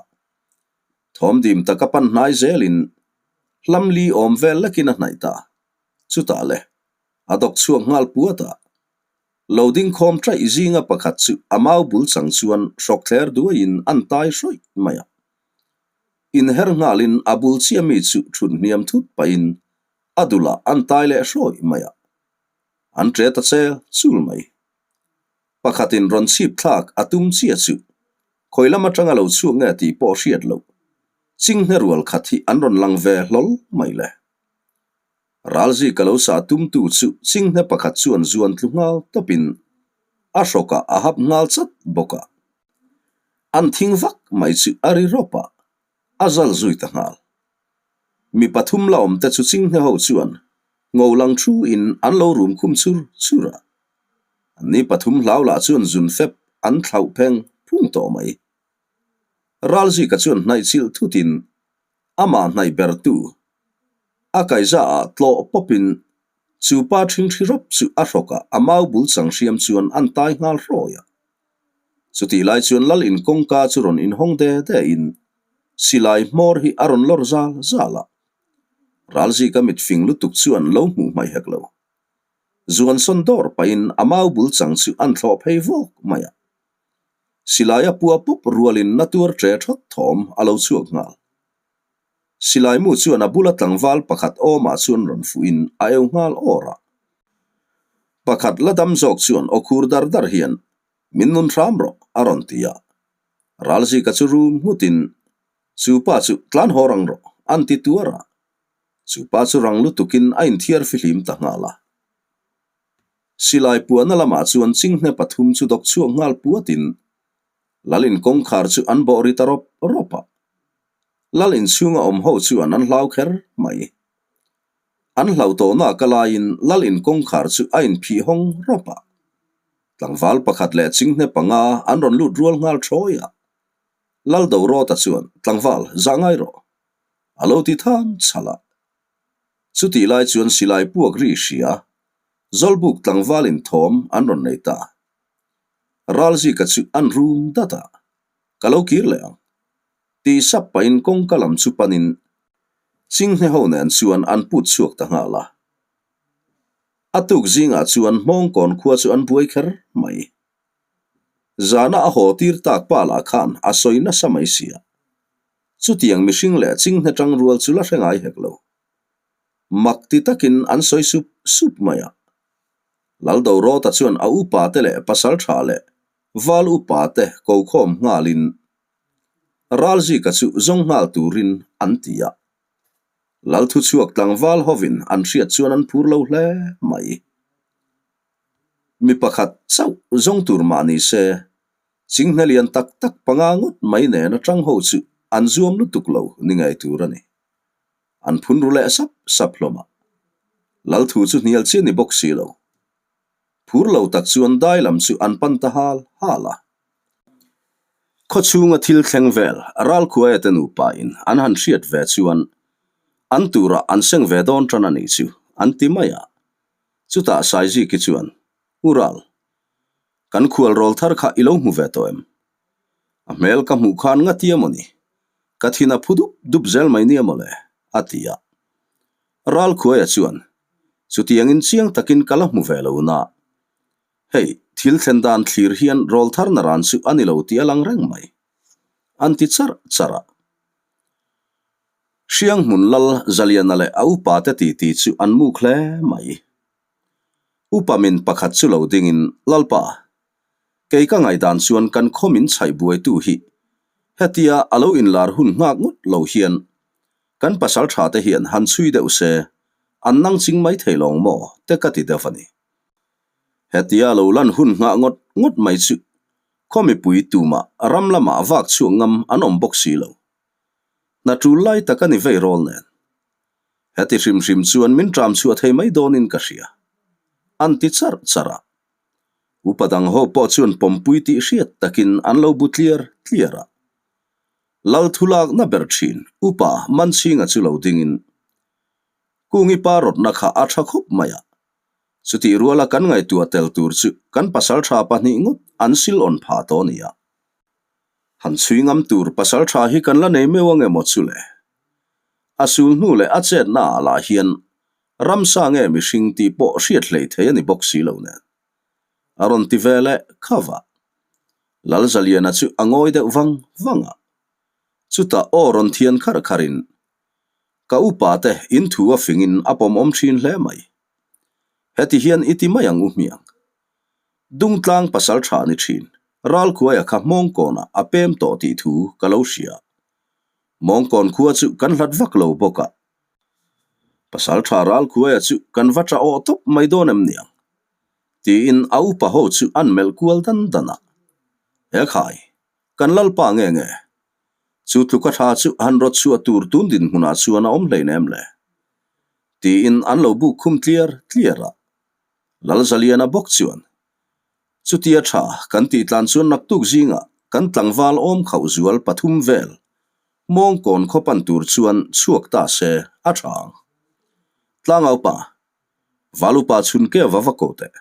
Thawm dim taka pan hnai zelin hlam li awm vel lekin a hnaih ta. Chutah le, a dawk chhuak nghal puat a. Lo ding khawm ṭaih zinga pakhat chu a mau bul chang chuan hrawk thler duaiin an tai hrawih mai a. Inher nghalin a bul chiah mi chu ṭhut hniam thut pahin a dulah an tai leh hrawih mai a. An ṭe ta chel chul mai. Pakhatin rawn chhip thlak a tum chiah chu khawi lam aṭanga lo chhuak nge tih pawh hriat loh chinghne rual khat hi an rawn lang ve hlawl mai le. Ralzi ka lo sah tumtu chu chinghne pakhat chuan zuan tlu nghal tawpin a hrawkah a hap nghal chat bawk a. An thing vak mai chu a ri rawp a, a zal zui ta nghal. Mi pathum la awmte chu chinghne ho chuan ngo lang thu in an lo rum khum chur chur a. Anni pathum hlau lah chuan zun fep an thlauh pheng phung tawh mai. Ralzika chuan hnaih chilh thutin Amah hnaih bertu a kaihza ah tlawh pawpin chu pa ṭhingṭhi rawp chu a hrawkah a mau bul chang hriam chuan an tai nghal hrawi a. Chutih lai chuan lal in kawngka chu rawn inhawng de de in silai hmawr hi a rawn lawr zal zal a. Ralzika mit fing lutuk chuan lo hmuh hmaih hek lo. Zuan sawn dawr pahin a mau bul chang chu an thlawh phei vawk mai a. Silai a pua pup rualin na tuar ṭe ṭhawt thawm a lo chhuak nghal. Silai mu chuan a bula tlangval pakhat awmah chuan rawn fuhin a eu nghal awr a. Pakhat la dam zawk chuan aw khur dar dar hian, Min nun hram rawh, a rawn ti a. Ralzika chu rum nghutin, Chu pa chu tlan haw rang rawh, an ti tuar a. Chu pa chu rang lutukin a inthiar fihlim ta nghal a. Silai puahna lamah chuan chinghne pathum chu dawk chhuak nghal puatin Lal in kawngkhar chu an bawh ri ta rawp rawp a. Lal in chhunga awm ho chuan an hlau kher mai. An hlau tawhna ka laiin Lal in kawngkhar chu a inphih hawng rawp a. Tlangval pakhat leh chinghne panga an rawn lut rual nghal thawi a. Lal Dorawta chuan, Tlangval, zah ngai rawh. A lo ti than chhalh a. Chutih lai chuan silai puak ri hria, Zawlbuk tlangvalin thawm an rawn nei ta. Ralzika chu an rum dat a, Ka lo kir leh ang. Tih sap pahin kawngka lam chu panin Chinghne ho nen chuan an put chhuak ta nghal a. A tuk zingah chuan Hmawngkawn khua chu an buai kher mai. Zana a haw tir tak pa lah khan a sawi nasa mai sia. Chutiang mihring leh chinghne tang rual chu la hre ngai hek lo. Mak ti takin an sawi sup sup mai a. Laldorawta chuan a upa te leh pasal tha leh val upa te ko khawm nghalin Ralzika chu zawng nghal turin an ti a. Lalthuchhuak tlangval hovin an hriat chuan an phur lo hle mai. Mi pakhat chauh zawng tur mah ni se, chinghne lian tak tak panga ngawt mai nen atang ho chu an zuam lutuk lo ni ngei tur a ni. An phun ru leh sap sap hlawm a. Lalthu chu hnial chiah ni bawk si lo. Phur lo tak chuan dai lam chu an pan ta hal hal a. Khaw chhunga thil thleng vel Ralkhuaia te nupa in an han hriat ve chuan an turah an seng ve dawn tan a nih chu an ti mai a. Chutah Saiziki chuan, U Ral, kan khual rawl thar kha i lo hmu ve tawh em? A hmel ka hmuh khan nga tia maw ni? Ka thin a phu dup dup zel mai nia maw le? a ti a. Ralkhuaia chuan, Chutiangin chiang takin ka la hmu ve lo na. Hei, Thil thlen dan thlir hian rawlthar naran chu a ni lo tih a lang reng mai. An ti charh charh a. Hrianghmun lal Zaliana leh a upa te titi chu an muk hle mai. Upa min pakhat chu lo dingin, Lalpa, kei ka ngaihdan chuan kan khaw min chhaih buaitu hi hetia a lo inlar hun nghak ngawt lo hian kan pasal tha te hian han chhui deuh se an nang ching mai thei lawng maw te ka ti deuh a ni. Hetia lo lan hun nghah ngawt ngawt mai chu khaw mipui tumah ram lamah vak chhuak ngam an awm bawk si lo. Hna tul lai tak a ni vei rawl nen. Heti hrim hrim chuan min ṭam chhuah thei mai dawnin ka hria. An ti charh charh a. Upa dang ho pawh chuan pawmpui tih hriat takin an lo bu tliar tliar a. Lal thu lakna ber ṭhin Upa Manchhinga chu lo dingin Kungi pa rawtna kha a ṭha khawp mai a. Chutih ruala kan ngaihtuah tel tur chu kan pasalṭha pahnih ngawt an sil awn phah tawh a ni a. Han chhui ngam tur pasalṭha hi kan la nei meuh ang emaw chu le? A sul hnu leh a chetna ah lah hian ramsa nge mihring tih pawh hriat hlei thei a ni bawk si lo nen. A rawn ti ve leh kha va. Lalzaliana chu a ngawi deuh vang vang a. Chutah aw rawn thian kharh kharhin, Ka upa te in thu a fingin a pawmawm thin hle mai. Heti hian i ti mai ang u hmiang. Dungtlang pasal tha ni thin, Ralkhuaia kha Hmawngkawnah a pem tawh tih thu ka lo hria. Mawngkawn khua chu kan hlat vak lo bawk a. Pasal tha Ralkhuaia chu kan va tah awh tawp mai dawn em niang? Tiin a upa ho chu an melh kual dan dan a. He khai, kan lalpa nge nge? Chu tluka tha chu han rawt chhuah tur tun dinhmunah chuan a awm hleinem le? Tiin an lo buk khum tliar tliar a. Lalzaliana bawk chuan, Chutia tha kan tih tlan chuan naktuk zingah kan tlangval awm khauh zual pathum vel mawngkawn khaw pan tur chuan chhuak ta se a tha ang. Tlangaupa, Valupa chhun ke va va ko teh,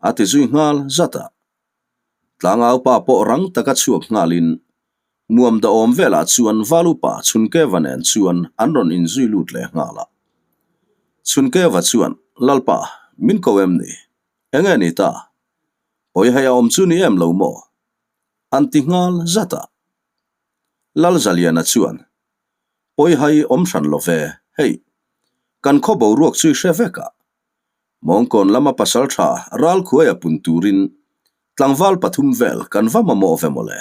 a ti zui nghal zat a. Tlangaupa pawh rang taka chhuak nghalin Muam dawhawm velah chuan Valupa Chhunkeva nen chuan an rawn inzui lut leh nghal a. Chhunkeva chuan, Lalpa, min ko em ni? Enge ni ta? Pawi hei a awm chu ni em lo maw? An ti nghal zat a. Lalzaliana chuan, Pawi hai awm hran lo ve, hei, kan khaw boruak chu i hre vek a. Mawngkawn lama pasal tha ralkhuaia pun turin tlangval pathum vel kan va mamawh ve mawle.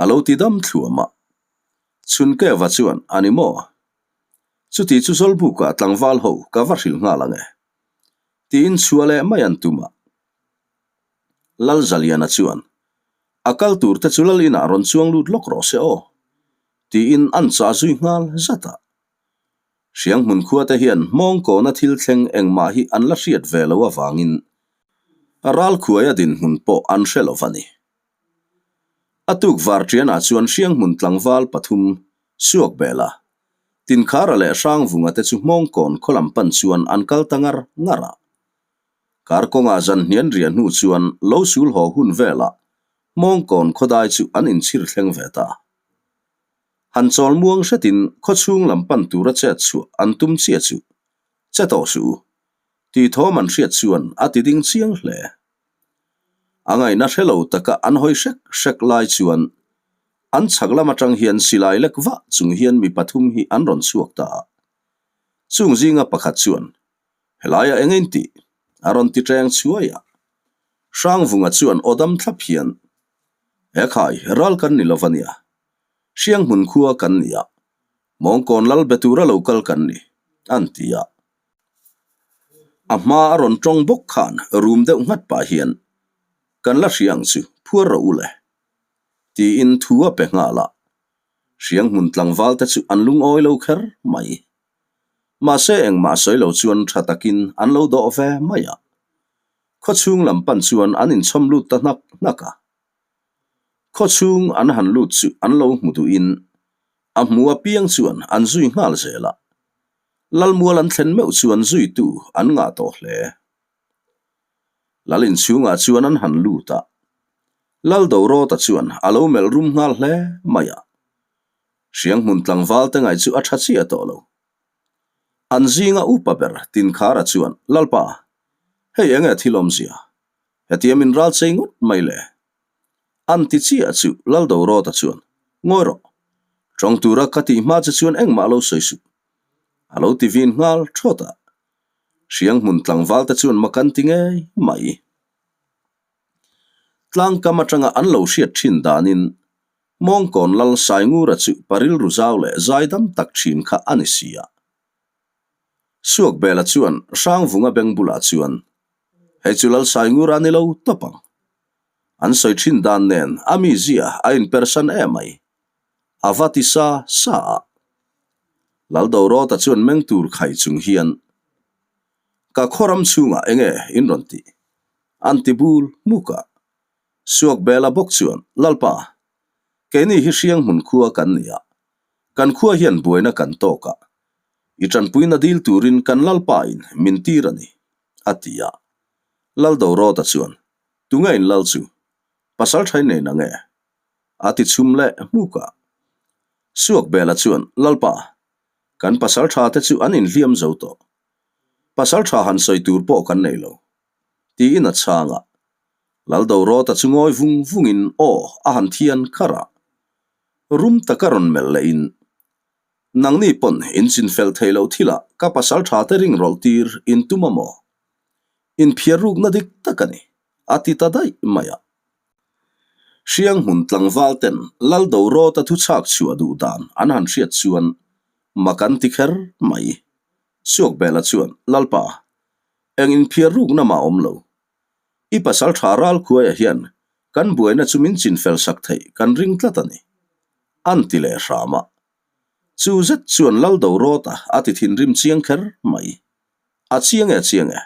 A lo ti dam thluam a. Chhunkeva chuan, A ni maw? Chuti chu Zawlbuka tlangval ho ka va hrilh nghal ang e. Tiin chhuah leh mai an tum a. Lalzaliana chuan, A kal tur te chu lal inah rawn chuang lut lawk rawh se aw. Tiin an chah zui nghal zat a. Hrianghmun khua te hian hmawngkawna thil thleng engmah hi an la hriat ve lo avangin ralkhuaia dinhmun pawh an hre lo va ni. A tuk varṭianah chuan Hrianghmun tlangval pathum Suakbela, Tinkhara leh Hrangvunga te chu hmawngkawn khaw lam pan chuan an kal ta ngar ngar a. Kar kawngah zan hnian riah hnu chuan lo sul haw hun velah hmawngkawn khawdai chu an inchhir thleng ve ta. Han chawl muang hretin khawchhung lam pan tura chet chhuah an tum chiah chu, Che tawh suh u, tih thawm an hriat chuan a ti ding chiang hle. A ngaihna hre lo taka an hawi hrek hrek lai chuan an chhak lam atang hian silai lek vah chung hian mi pathum hi an rawn chhuak ta a. Chung zinga pakhat chuan, Helaiah eng in tih? a rawn ti ṭeng chhuai a. Hrangvunga chuan aw dam thlap hian, He khai, ral kan ni lo va nia. Hrianghmun khua kan ni a, Mawngkawn lal be tura lo kal kan ni, an ti a. A hma a rawn tawng bawk khan rum deuh nghat pah hian, Kan la hria ang chu, phuar rawh u le, tiin thu a pe nghal a. Hrianghmun tlangval te chu an lungawi lo kher mai. Mahse engmah sawi lo chuan tha takin an lo dawh ve mai a. Khawchhung lam pan chuan an inchhawm lut ta hnak hnak a. Khawchhung an han lut chu an lo hmu duhin a hmu apiang chuan an zui nghal zel a. Lalmual an thlen meuh chuan zuitu an ngah tawh hle. Lal inchhungah chuan an han lut a, Lal Dorawta chuan a lo melh rum nghal hle mai a. Hrianghmun tlangval te ngaih chu a tha chiah tawh lo. An zinga upa ber Tinkhara chuan, Lalpa, hei enge thil awmzia? Hetia min ral chei ngawt mai le. An ti chiah chu Laldorawta chuan, Ngawi rawh. Tawng tura ka tih hma che chuan engmah lo sawi suh. A lo ti vin nghal thawt a. Hriang hmun tlangval te chuan mak an ti ngei mai. Tlangkam atanga an lo hriat thin danin Mawngkawn Lal Saingura chu parilru zau leh zaidam tak thin kha a ni si a. Suakbela chuan Hrangvunga beng bulah chuan, Hei chu Lal Saingura ni lo tawp ang. An sawi thin dan nen a mizia a inpersan em mai. A va ti sa sa a. Laldorawta chuan meng tur khai chung hian, Ka khawram chhungah enge in rawn tih? An ti bul hmuk a. Suakbela bawk chuan, Lalpa, keini hi hriang hmun khua kan ni a, kan khua hian buaina kan tawk a, i tanpuina dil turin kan Lalpa in min tir a ni, a ti a. Laldorawta chuan, Tunge in lal chu? Pasal thain nei na nge? A ti chhum leh hmuk a. Suakbela chuan, Lalpa, kan pasal tha te chu an inhliam zo tawh. Pasal tha han sawi tur pawh kan nei lo. Tiin a chhang a. Laldorawta chu ngawi vung vungin aw a han thian kar a. Rum taka rawn melh lehin, Nangni pawn in chinfel theih loh thilah ka pasal tha te ring rawlh tir in tum a maw? Inphiar rukna dik tak a ni, a ti ta daih mai a. Hriang hmun tlangval ten Laldorawta thu chhak chhuah duh dan an han hriat chuan mak an ti kher mai. Suakbela chuan, Lalpa, eng inphiar rukna mah awm lo. I pasal tha ral khuaiah hian kan buaina chu min chinfel sak theih kan ring tlat a ni, an ti leh hram a. Chu zet chuan Laldorawta a ti thinrim chiang kher mai. A chiang e, a chiang e.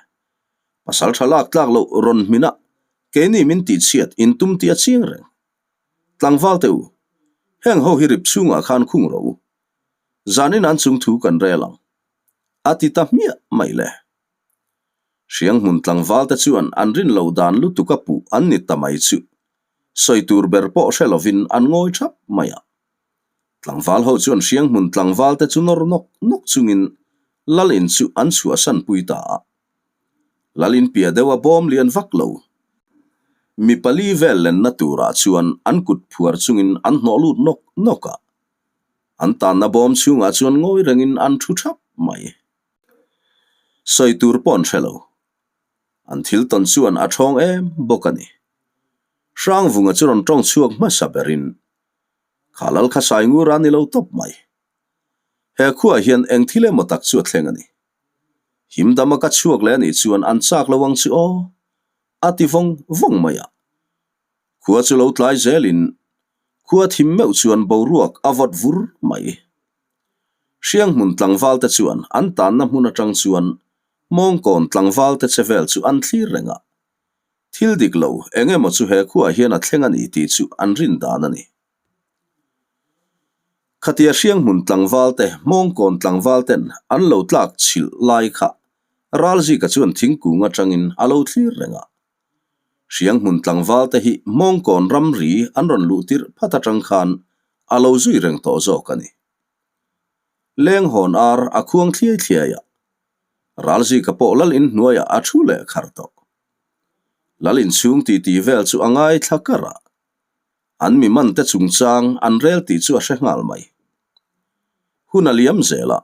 Pasal tha lak tlak loh rawn hmin a, keini min tihchhiat in tum tih a chiang reng. Tlangval te u, heng ho hi rip chhungah khan khung rawh u. Zanin an chung thu kan rel ang. A ti ta hmiah mai le. Hriang hmun tlangval te chuan an rin lo dan lutuk a puh an ni ta mai chu. Sawi tur ber pawh hre lovin an ngawi thap mai a. Tlangval ho chuan hriang hmun tlangval te chu nawr nawk nawk chungin Lal in chu an chhuahsan pui ta a. Lal in piah deuh a bawm lian vak lo. Mi pali vel lenna turah chuan an kut phuar chungin an hnawh lut nawk nawk a. An tanna bawm chhungah chuan ngawi rengin an thu thap mai. Sawi tur pawh an hre lo. An thil tawn chuan a thawng em bawk a ni. Hrangvunga chu rawn tawng chhuak hmasa berin Kha lal kha sai ngur a ni lo tawp mai. He khuaah hian eng thil emaw tak chu a thleng a ni. Him dama ka chhuak leh a nih chuan an chak lo ang chu aw, a ti vawng vawng mai a. Khua chu lo tlai zelin khua thim meuh chuan boruak a vawt vur mai. Hriang hmun tlangval te chuan an tanna hmun atang chuan mawngkawn tlangval te che vel chu an thlir reng a. Thil dik lo eng emaw chu he khuaah hian a thleng a ni tih chu an rin dan a ni. Khatia hriang hmun tlangval te, hmawngkawn tlangval ten an lo tlak chhilh lai kha Ralzika chuan thingkung atangin a lo thlir reng a. Hriang hmun tlangval te hi hmawngkawn ramri an rawn luh tirh phat atang khan a lo zui reng tawh zawk a ni. Leng hawn ar a khuang thliai thliai a, Ralzika pawh lal in hnuaiah a thu leh khar tawh. Lal inchhung titi vel chu a ngaithla kar a, an mi man te chungchang an rel tih chu a hre nghal mai. Hun a liam zel a,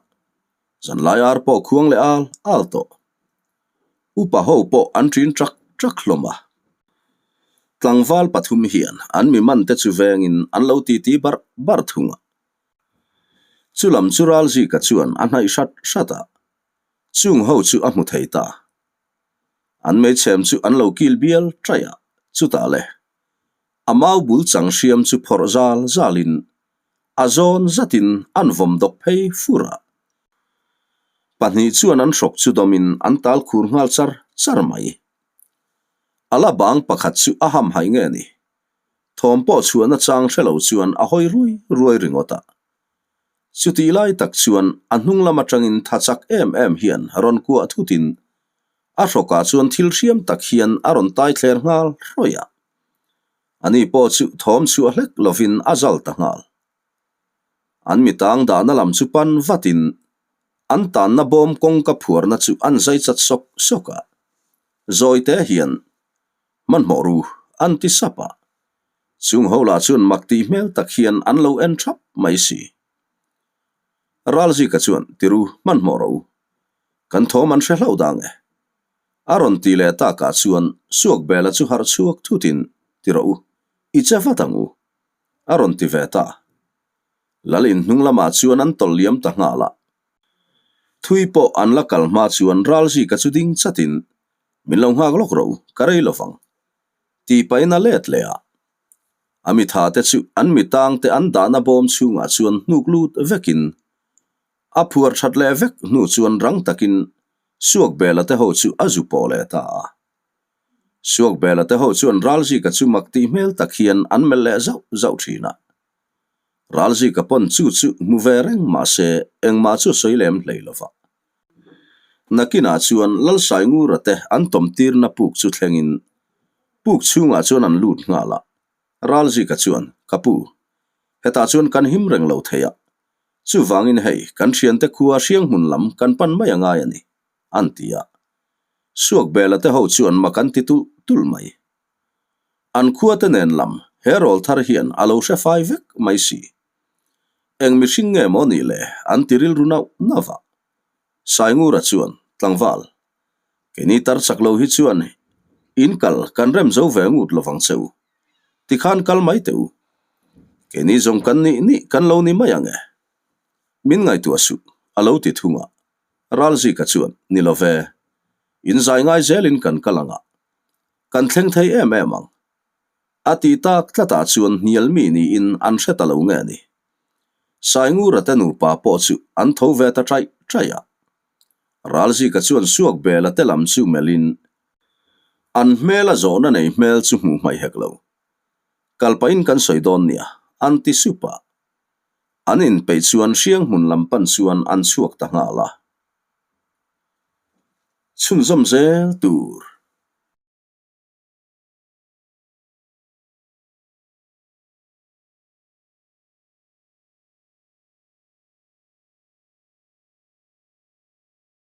zanlai ar pawh khuang leh al al tawh. Upa ho pawh an ṭin ṭak ṭak hlawm a. Tlangval pathum hian an mi man te chu vengin an lo titi barh barh thung a. Chulam chu Ralzika chuan a hnaih hrat hrat a, chung ho chu a hmu thei ta. An meichhem chu an lo kil bial ṭaih a, chutah le, a mau bul chang hriam chu phawrh zal zalin a zawn zatin an vawm dawk phei fur a. Pahnih chuan an hrawk chu dawmin an tal khur nghal char char mai. A la bang pakhat chu a hamhaih nge ni? Thawm pawh chhuahna chang hre lo chuan a hawi ruai ruai ringawt a. Chutih lai tak chuan a hnung lam atangin tha chak em em hian rawn kuah thutin a hrawkah chuan thil hriam tak hian a rawn tai thler nghal hrawih a. Ani pawh chu thawm chhuah hlek lovin a zal ta nghal. An mitang dahna lam chu pan vatin an tanna bawm kawngka phuarna chu an zai chat sawk sawk a. Zawite hian. Hmanhmawh ru, an ti sap a. Chung ho lah chuan mak tih hmel tak hian an lo en thap mai si. Ralzika chuan, Ti ru, hmanhmawh rawh u. Kan thawm an hre hlauh dang e. A rawn ti leh takah chuan Suakbela chu harh chhuak thutin, Ti rawh u, i che vat ang u. A rawn ti ve ta. Lal in hnung lamah chuan an tawlh liam ta nghal a. Thui pawh an la kal hma chuan Ralzika chu ding chatin, Min lo nghak lawk rawh u, ka rei lovang. Tih pahin a let leh a. A mitha te chu an mitang te an dahna bawm chhungah chuan hnuk lut vekin a phuar that leh vek hnu chuan rang takin Suakbela te ho chu a zu pawh leh ta a. Suakbela te ho chuan Ralzika chu mak tih hmel tak hian an melh leh zauh zauh thin a. Ralzika pawn chu chu hmu ve reng mahse engmah chu a sawi lem hlei lova. Nakinah chuan Lalsaingura te an tawmtirna puk chu thlengin puk chhungah chuan an lut nghal a. Ralzika chuan, Ka pu, hetah chuan kan him reng lo thei a. Chuvangin hei, kan thiante khua Hrianghmun lam kan pan mai a ngai a ni, an ti a. Suakbela te ho chuan mak an ti tulh tulh mai. An khuate nen lam he rawl thar hian a lo hre fai vek mai si. Eng mihring nge maw nih le an ti rilru nauh nauh a. Saingura chuan, Tlangval, keini tar chak lo hi chuan in kal kan rem zo ve ngut lovang che u. Tikhan kal mai teh u. Keini zawng kan nih nih kan lo ni mai ang e. Min ngaihtuah suh, a lo ti thung a. Ralzika chuan, Ni lo ve. In zai ngai zelin kan kal ang a. Kan thleng thei em em ang. A tih tak tlatah chuan hnial mi niin an hre ta lo nge ni. Saingura te nupa pawh chu an tho ve ta ṭaih ṭaih a. Ralzika chuan Suakbela te lam chu melhin an hmel a zawhna nei hmel chu hmuh hmaih hek lo. Kal pahin kan sawi dawn nia, an ti sup a. An inpeih chuan Hrianghmun lam pan chuan an chhuak ta nghal a. Chhunzawm zel tur.